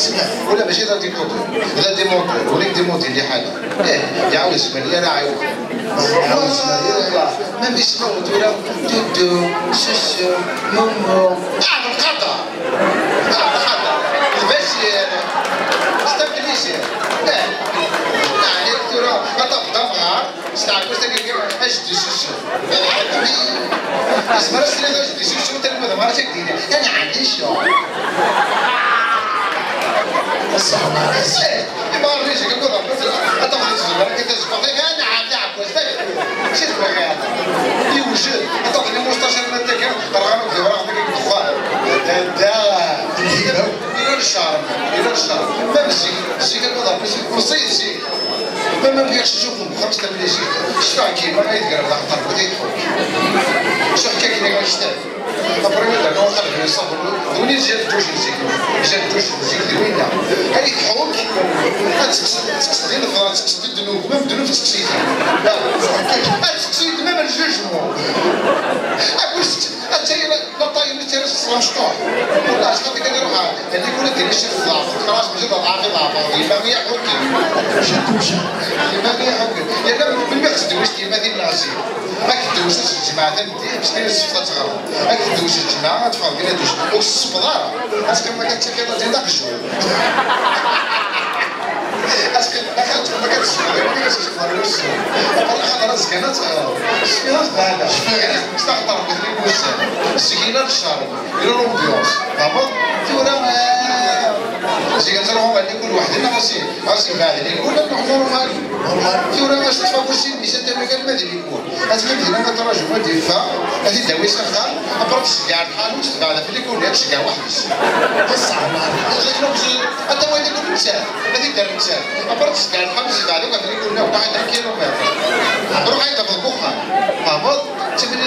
Ula mačči d un décodeur. D un démonteur, ula d démonter liḥala. Eh, iɛawed zzman, yal aɛiwed. Iɛawed zzman, yal aɛiwed. Ma ismawen tura, Doudou, Chouchou, Momo. Ah, lqader! Ah, lqader! Lbacir! C'est un plaisir. Eh, ah, tura, ad tafeḍ amɣar. S tɛekkazt-agi, ajeddi Susu. Yezmer ad s-tiniḍ ajeddi Susu, talma d amɣar, ad ak-d-yini, "Anɛam, d acu?" Ṣṣeḥ, meɛna. Imɣaren-is, deg wid, ad tafeḍ tezmer akka tazeggaɣt, "Anɛam, d aɛekkaz, d aɛekkaz." Si tebɣiḍ. Yewjed. Ad tafeḍ imustac arma d tagi, rɣan akk d iwraɣen deg ddexxan. Da, da. Ila lecɛer, ila lecɛer. Ma zik, zik ad wadaɣ, zik, meẓẓiyet zik. Ma, ma bdiɣ s usuqu, xems tamlizi. Cfiɣ kima ay d-greɣ daɣ ṭerbu di tḥuk. Suḥ kan kini ɣer cctab. Après, mi d-rnu, xalef n ṣṣabun. D win i d jad douche n zik. Jad douche n zik, d winna. Ay tḥuk, ad tekkes, tekkes di lefra, tekkes di ddnub, ma ddnub tekkes-it. Ad tekkes-it, ma d jugement. Ad tekkes. Attaya la, la taille n tira s ṣṣra mecṭuḥ. Wallah, acḥal tikkelt i ruḥeɣ, اللي يقول لك دير الشيخ الضعف، خلاص ماشي ضعف، ضعف، ضعف، يبقى مية حكم. يبقى مية حكم. يا لا، من ما تدويش ديما دين العزيز. ما تدويش الجماعة، تدي، باش كاين الصفة تغرب. ما تدويش الجماعة، تفرق بين دوش. وسط الصبر، parce que ما كانتش كذا ديال داك الجو. Parce que ما كانتش، ما كانتش، ما كانتش. والله خاطر الزكانات، آه، شفيها في بالها. شفيها. استغفر الله، اللي يقول السهل. السكينة للشارع، إلى l'ambiance. فهمت؟ ثورة، آه، زي قلت لهم، اللي يقول واحد، لا، غاسي، غاسي بعد، اللي يقول لك نروح normal. Normal. ثورة، ما شفت فوق السن، بيسد المكان، ما أدري يقول. هذيك المدينة، ما تراجع، ما دير فيها، هذه داوي سخان، أبرد الشجاع الحال، وش بعد في اللي يقول لك شجاع واحد. بصح، ما غير لو بزوج، حتى هو اللي يقول لك سهل، هذه دار لك سهل. أبرد الشجاع الحال، وش بعد، ما في اللي يقول لك واحد كيلومتر. روح هيدا في البخار. فهمت؟ تبني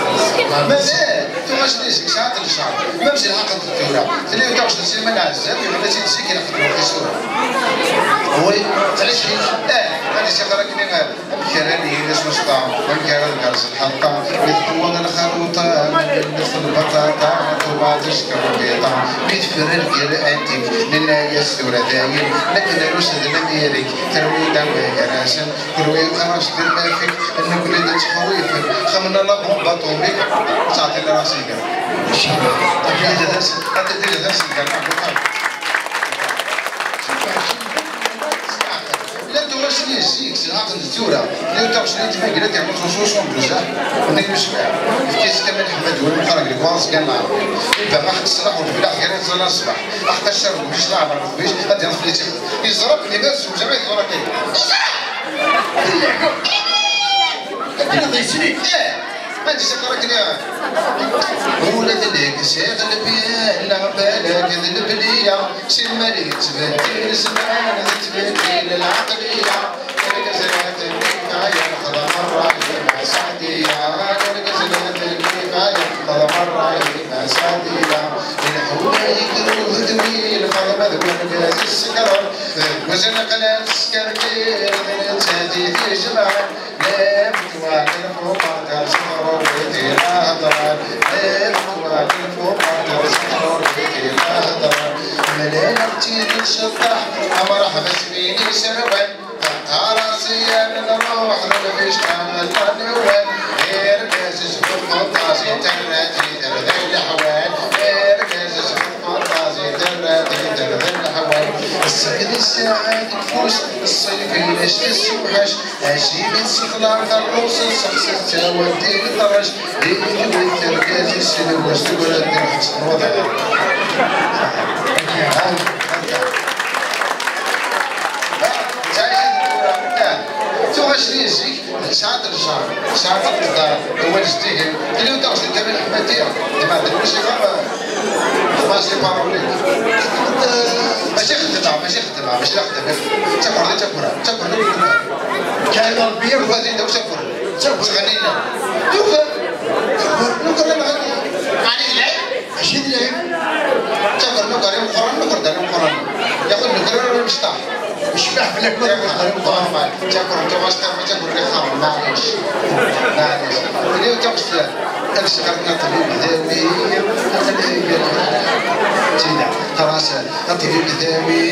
Mazal, tuɣac-nni zik sɛant lecɛer. Ma msi lḥaq n tura. Tella taɣect n Sliman Ɛezzam, yuɣal-as-id zik ilaq d lweqt-is tura. Oui, tɛic-ik. Eh, ad isiqer akken i ɣer. Amek ara nili s uṣṭa, amek ara ngerrez lḥaṭṭa, mi tqewwa lxaruṭa, mi tellef lbaṭaṭa, ṭumaṭic kerbiṭa, mi tefra lgir antik, nenna-yas tura dayen, la k-nrus d lamirik, terwi-d awagar-asen, kenwi qqar-as-d lmafik, nekkni d ttxewwifen, xemna la bombe atomique, ur ttɛeṭṭil ara s lgir. Ad tili d as-, ad tili d asengar, neɣ d uxxam. Llan tuɣac-nni zik, s lɛaqel d tura. Llan tuɣac-nni d tmagrat, yeɛmel soixante-douze ans. Nni Yusef, efk-as Kamal Ḥmed, win meqqar deg lekwaɣeḍ sgan lɛerbi. Iba ɣax ṣṣlaḥ u leflaḥ gar iẓẓan ṣṣbeḥ. Aḥeq acar d umcic leɛmer d uqbic, ad d-iḍef li tt-ixdem. Yeẓra belli ma tzewǧ ma yeḍra kan. Yeẓra! Akken ad yesli. Eh! Ad d-yesqer akken. Ula d nekk sɛiɣ lbir neɣ balak d lebliya. Simmal yettbeddil zzman, tettbeddil lɛeqliya. Argaz la tennif ay nexdem ṛṛay ma Seɛdiya. Argaz la tennif ay nexdem ṛṛay ma Seɛdiya. Ileḥḥu ma yegru d wi lxedma d wergaz isekṛen. Deg wazal aql-aɣ neskerkir d nettat i t-ijemɛen. Lmetwal lfuqaṭer s tṛubit i la hedṛen. Lmetwal lfuqaṭer s tṛubit i la hedṛen. Mlaleɣ-tt-id tceṭṭaḥ, amṛaḥba s win iserwan. Teqqar-as yan nṛuḥ d lficṭa n la nwal. Irgaz s tfuṭaẓ i terra tider d leḥwal. Irgaz s tfuṭaẓ i terra tider d leḥwal. Ssekd ssaɛa deg ufus, ṣṣif ilac tessewḥac. Acimi tessexlaḍ ṛṛus, sexsel ttawal di lqerrec, di lwit argaz-is, lewwas tugra di lḥebs n waḍar. Tuɣac-nni zik, sɛant lecɛer, sɛant leqder, awal zeddigen, tili taɣect n Kamal Ḥmadi, d Mɛdel Moussa, xas les paroles. Mačči xeddmeɣ, mačči xeddmeɣ, mačči d axeddam. D takura, d takura, d takura. Kan Rebbi yakk. Yufa din d usakur. Ttɣennin. Tuker. Nuker la nɣenni. Ɛni d lɛib? Mačči d lɛib. Ttaker nuker imeqqran, nuker d ameqqran. Yaqul nuker ara imecṭaḥ. Yecbeḥ fell-ak ma nuker d ameqqran. Ttaker n tuɣac, ttaker n lixxam, maɛlic. Maɛlic. Tili taɣect, ad sekret na ṭṭbib dawi, aql-i gar ḥala. Tina, qqar-as, a ṭṭbib dawi.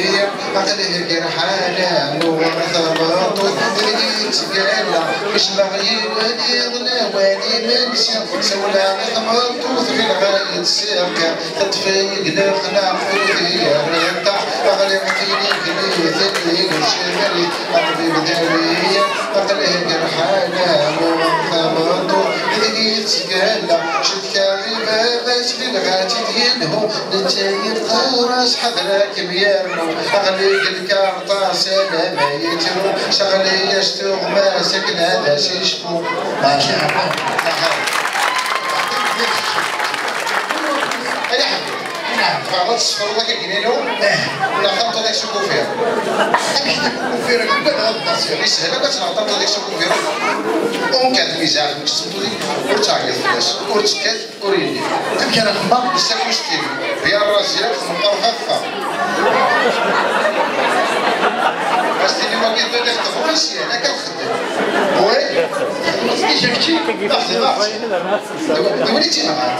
Aql-i gar ḥala, uɣur tameṭṭut deg yettgalla, kecmeɣ yiwen iḍ lawan imensi, sawleɣ i tmeṭṭut, ɣileɣ ad yi-d-tessirka, teṭṭef-iyi deg lexla, tewwet-iyi ar iṭaḥ, ɣliɣ tiniglit, tiniglit, cemrit, aṭbib dawi, aql-i gar ḥala, uɣur tameṭṭut deg yettgalla, cetkaɣ i baba-s, ɣileɣ ad t-id-yelhu, netta yeqqar-as ḥader ad kem-yernu, ɣli deg lkarṭas alamma yettru, seɣli-yas tuɣmas akken ad as-yecfu. Maca. Ay aḥbib, tebɣiḍ ad tesfeḍ akka gnin-inu? Neɣ tameṭṭut-ik s ukufir? Amek i d-ukufir? Ugadeɣ ad d-nasiɣ. Yeshel akk ad tenɣeḍ tameṭṭut-ik s ukufir. Unkat mi zeɛfent s tmeṭṭut-ik, ur ttɛeggiḍ fell-as, ur tekkat. Ur yelli. Amek ara xedmeɣ? Nessaku s tin. Bya Rraziq, meqqar ɣef Ijekki, d axeddaɛ. D win i tt-inɣan.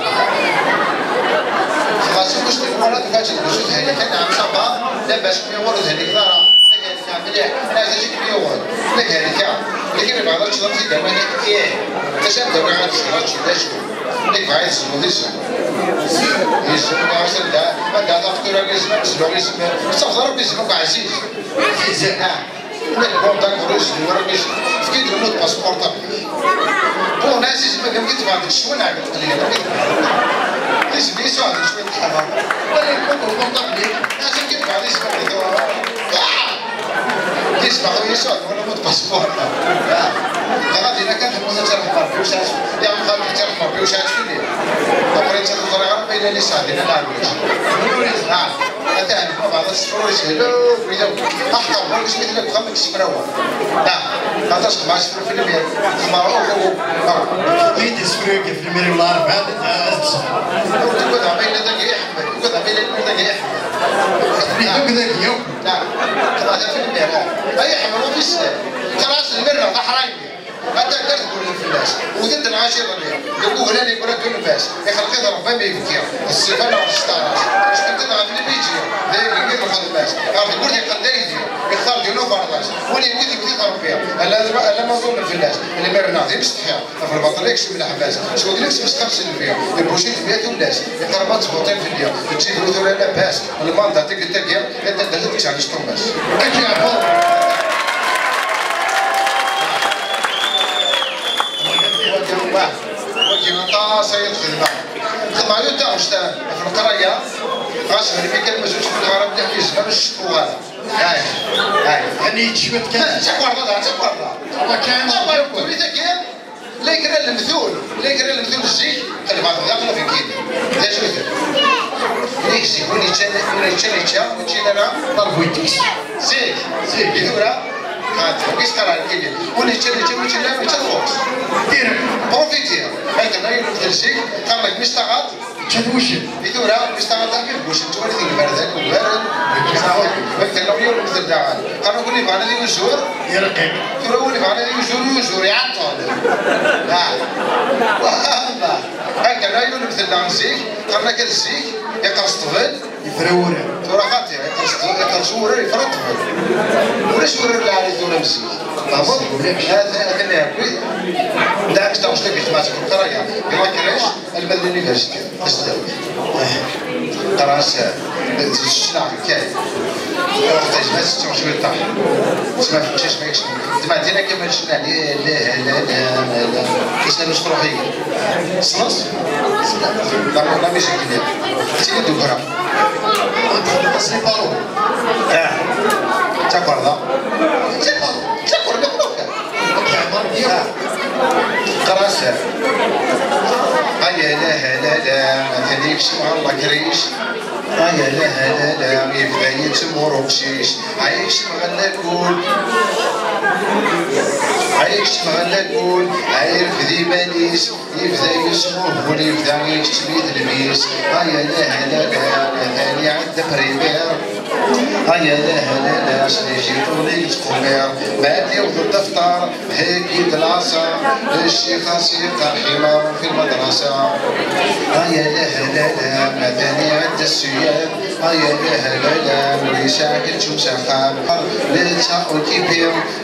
Xas ulac deg wara tfajed deg usu thalik, ad nɛem ṣaba, labas mi ur thalik ara. Mliḥ, neɣ d acu i kem-yuɣen? Mliḥ, yerka. Lakin yebɣa ad teččeḍ tidawin, ih. D acu ad d-awiɣ ad teččeḍ, ad teččeḍ d acu? Nekk bɣiɣ ad teznuḍ isem. Isem, ɣas anda, anda taftura n isem, ad teznuḍ isem. Ur tettafeḍ ara akk isem akk ɛziz. Ɛziz, ah. Nek bon, d'accord, ur yezdiw ara mmi-s. Efk-iyi-d le mot de passe portable-ik. Bon, ɛziz, ma d-am-d-tebɛed ccwal, ɛni tqelli-, am-d-tebɛed. Isem-is uɛdil cwiṭ ḥaṛa. Wala le mot de portable-ik. Ɛziz, am-d-tebɛed isem-ik. Ah! Isem-is uɛdil wala le mot de passe portable. Ah. Dɣa dinna kan temmut ad terḥem Ṛebbi, ur sɛiɣ, ya xalti, terḥem Ṛebbi, ur sɛiɣ fell-i. Après, ur ẓriɣ ara ma yella li sɛedin ala ɛemmi-s. Ah. Atan, baba, d asefru yeshel akk, wid akk. Aḥeqq, ur isem-it la deg uxxam n yisefrawen. Ah, aṭas xedmeɣ asefru fell-am, ya. Xedmeɣ, oh, oh, oh. Ah. Yid isefru-agi fell-am, la, rebɛa, ah, ad tt-, ur tugadeɣ ma yella dagi iḥemmel, tugadeɣ ma yella dagi iḥemmel. Xedmeɣ akk dagi, akk. Ah, xedmeɣ fell-am, ya. Ay iḥemmel, ur t-isel. Xalaṣ, lmirna, d aḥraymi. Ata dder tgullen fell-as, wten-t lɣaci iḍelli, deg uglan yeggra-d unbas, ixleq-it Rebbi am ibki, d ṣṣifa neɣ d cṭaṛ-as, ickel-d ɣef lbiji, d ayagi i d lxedma-s, ɣer tewwurt yeqqen d aydi, ixtar-d yiwen uferḍas, win yewwi deg-it Rebbi, alamma ẓullen fell-as, lmirna d imsetḥi, ɣef lbaṭel yekcem leḥbas, s wagla yesmesxer s nnbi, ibuci tebya tullas, iqerreb ad tbuṭi fell-i, lǧibru tura labas, lmanda tikkelt-agi, Anta d acu d-ččan istumas? Akken yeɛfeḍ. Wagi, wah, wagi aṭas ay xedmeɣ. Xedmeɣ yiwet taɣect ɣef leqraya, ɣas melmi kan mazal ttwelliɣ ara mliḥ di zzman ur ccetkuɣ ara. Ay, ay. Ɣenni-yi-d cwiṭ kan. D takerḍa, d takerḍa. Awa kan. Awa, tagi. La yegra lemtul, la yegra lemtul zik, qelbeɣ daxel ɣef lkili. D acu-ten? Zik, zik, win yeččan, win yeččan yečča, ur ččin ara. Ḍerbu-tt. Zik, zik, i tura, ɣat, wis qara lkili. Win yeččan yečča, ur ččin ara, yečča lxus. Profiter. Akken ay lemtul zik, qqaren-ak mis taɣaṭ, Ččat wuccen. I tura, mi s-taɣaṭ-agi deg wuccen, ttwali deg iberdan, ugaren. Wek tenna, ur yur lemtel daɣen. Qqaren-ak win yebɣan ad yuzur. Irqi. Tura win yebɣan ad yuzur, yuzur, iɛeṭṭel. Ah. Wallah. Akken ay ur lemtel daɣen zik, qqaren-ak ad zik, iqerṣ ṭṭbel. Yefra wurar. Tura xaṭi, iqerṣ ṭṭbel, iqerṣ wurar, yefra ṭṭbel. Ulac wurar lɛali tura am zik. Tfehmeḍ? Ulac. Hada, hada ma yakwi. Da, akk taɣect-agi, xedmeɣ-tt deg leqraya. Di la crèche. Alma d l'université, tasdawit. Qqar-as, eh, ccna kan. Ruḥ tajmaɛt, tettuɣ cwiṭ ṭaḥ. Tesma teččac ma yekcem. Tmeɛdin akka ma ccna, la, la, la, la, la, la. Isem-is truḥ-iyi. Tessneḍ? La, la musique-nni. Tili d ugra. Txedmeḍ-as les paroles. Ah. D takerḍa. D takerḍa. D takerḍa. Qqar-as. Ay ala, ala, ala, atan yekcem ɣer lakric. Ay ala, ala, ala, yebda yettemur uqcic. Ay yekcem ɣer lakul. Ay yekcem ɣer lakul. Ay yerfed iman-is. Yebda yesmuhbul, yebda yekcem-it lbis. Ay ala, ala, ala, atan iɛedda primaire. Ay ala, ala, ala, s les jetons i yettqummiṛ. Mɛad yewweḍ-d afṭar. Heggi-d lɛaṣa, ccix-as yeqqar ḥimar fi lmadrasa. Ay ala, ala, ala, atan iɛedda ssuyam. Ay ala, ala, ala, ur yesɛi keččum s axxam. Netta okipi,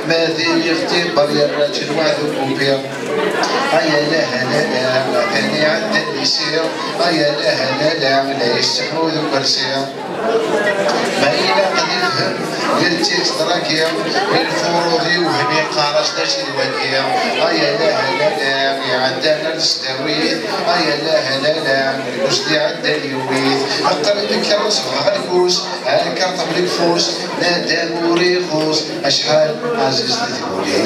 ma d ixtibar yerra-tt lweɛd ukupi. Ay ala, ala, ala, atan iɛedda lisi. Ay ala, ala, ala, la yesseḥmu d ukersi. Ma ilaq ad ifhem yal tiṭ dragi, lfuruḍ yewhem yeqqar-as d acu d wagi. Ay ala, ala, ala, iɛeddan ar tesdawit. Ay ala, ala, ala, lbus d iɛeddan yewwi-t. Aṭṭan imekker ur sebɣeɣ lbus, ar lkarṭ mlek fus, nadam ur ixus, acḥal ɛziz di tmuli.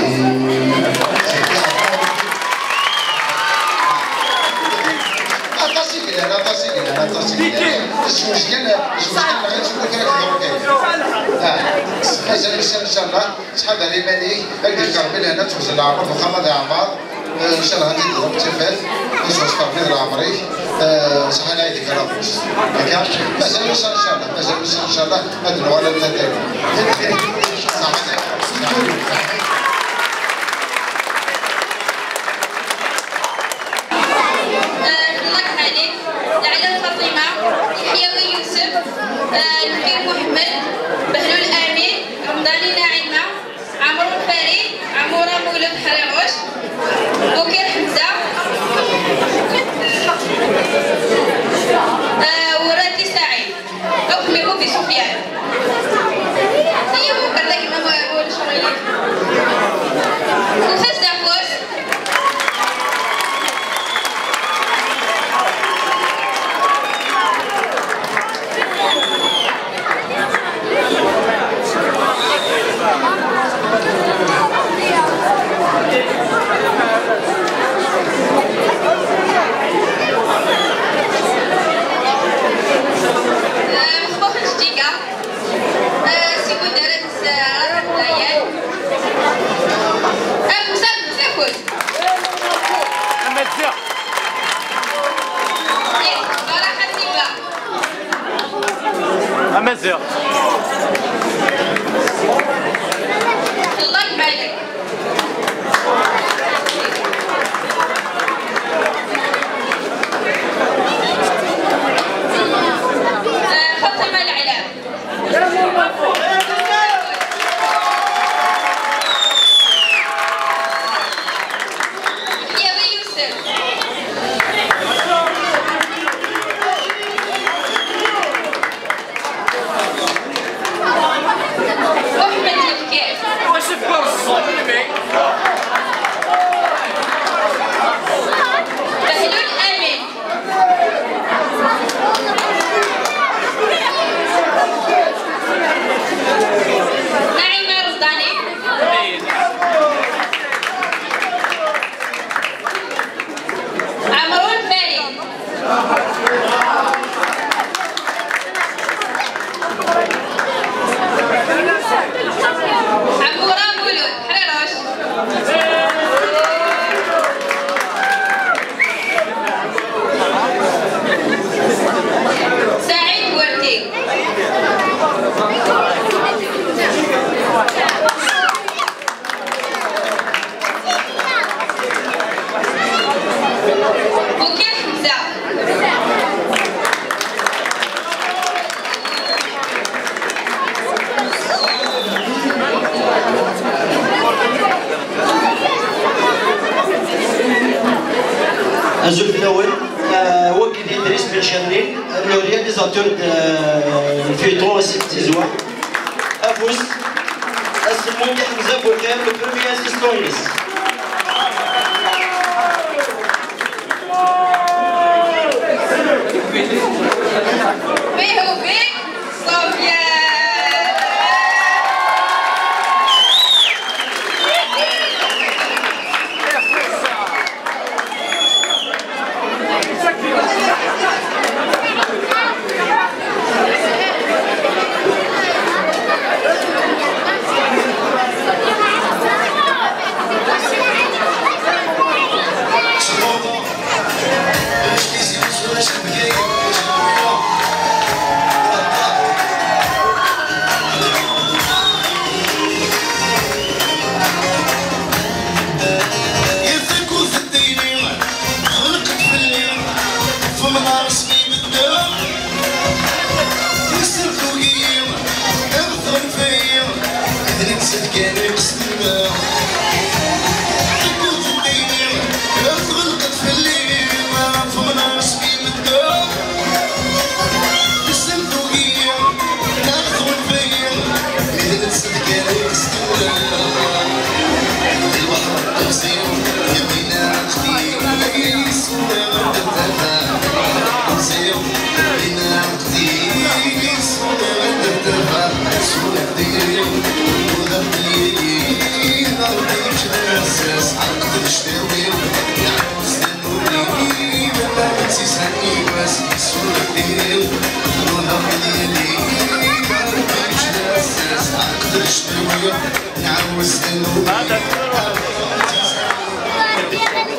Aṭas i yellan, aṭas i yellan, aṭas i yellan. Zewǧ kan, zewǧ kan, neɣ ad tewwi kra kra kan. Ah, mazal ussan, inchallah, ttḥadar iman-ik, ad k-d-yefk Rebbi lehna, ad tewzel leɛmer, d uxxam ad iɛmer. Eh, inchallah, ad t-id-teḍru tafat, ad tewzel Rebbi d leɛmer-ik. Eh, ṣaḥḥa lɛid-ik ara ɣur-s. Akka, mazal ussan, inchallah, mazal ussan, inchallah, ad nuɣal ad natali. Ṣaḥḥa. آه، الكبير محمد، بهلول أمين، رمضاني نعيمة، عمرو الفريد، عمورة مولود حريروش، بوكير حمزة، آه، وراتي سعيد. أو كميكو في سفيان. هي مقرنة كما ما يقول شغل. وفاز دافوس. آه، مخبوخ الجديدة. آه، سي مدرس، آه، راس العيال. آه، مسافر، مسافر. أمازيغ. إيه، راح حسيبة. أمازيغ. الله يبارك. آه، فاطمة العلام. يا يوسف. أحمد الفكير. واش في كورس الصوت اللي بعيد؟ بهلول أمين. نعيمة رزداني. عمرو الفريد. عمورة مولود، حريروش. سعيد وردي. بوكير حمزة. Azul fell-awen. Euh, wagi d Idriss Ben Chernil, le réalisateur de, euh, le feuilleton Asif Tizwa. Afus, aselmud i Ḥemza Buxir, le premier assistant-ines. صافي.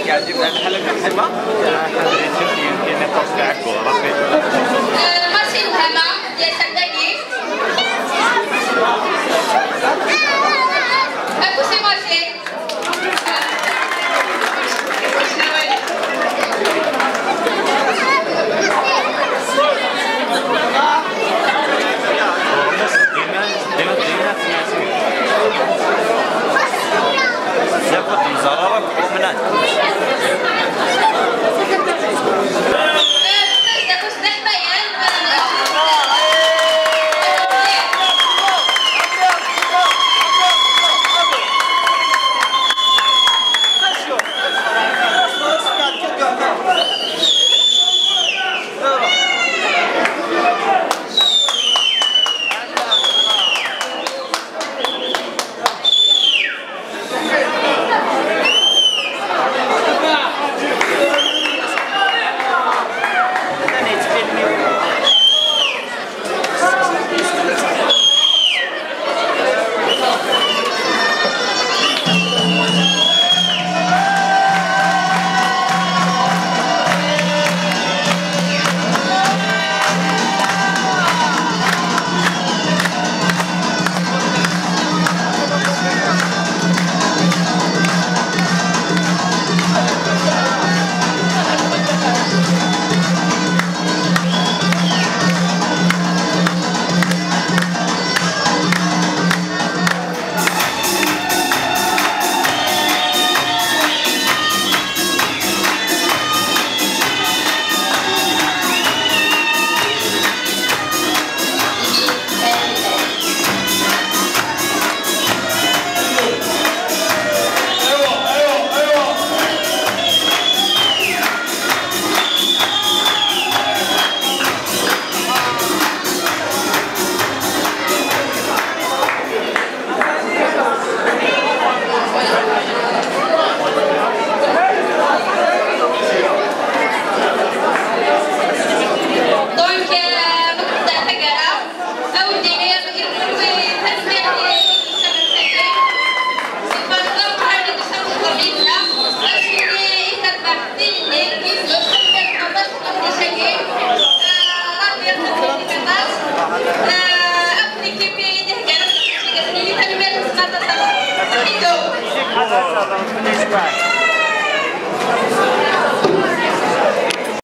يعجبنا الحلقة القديمة.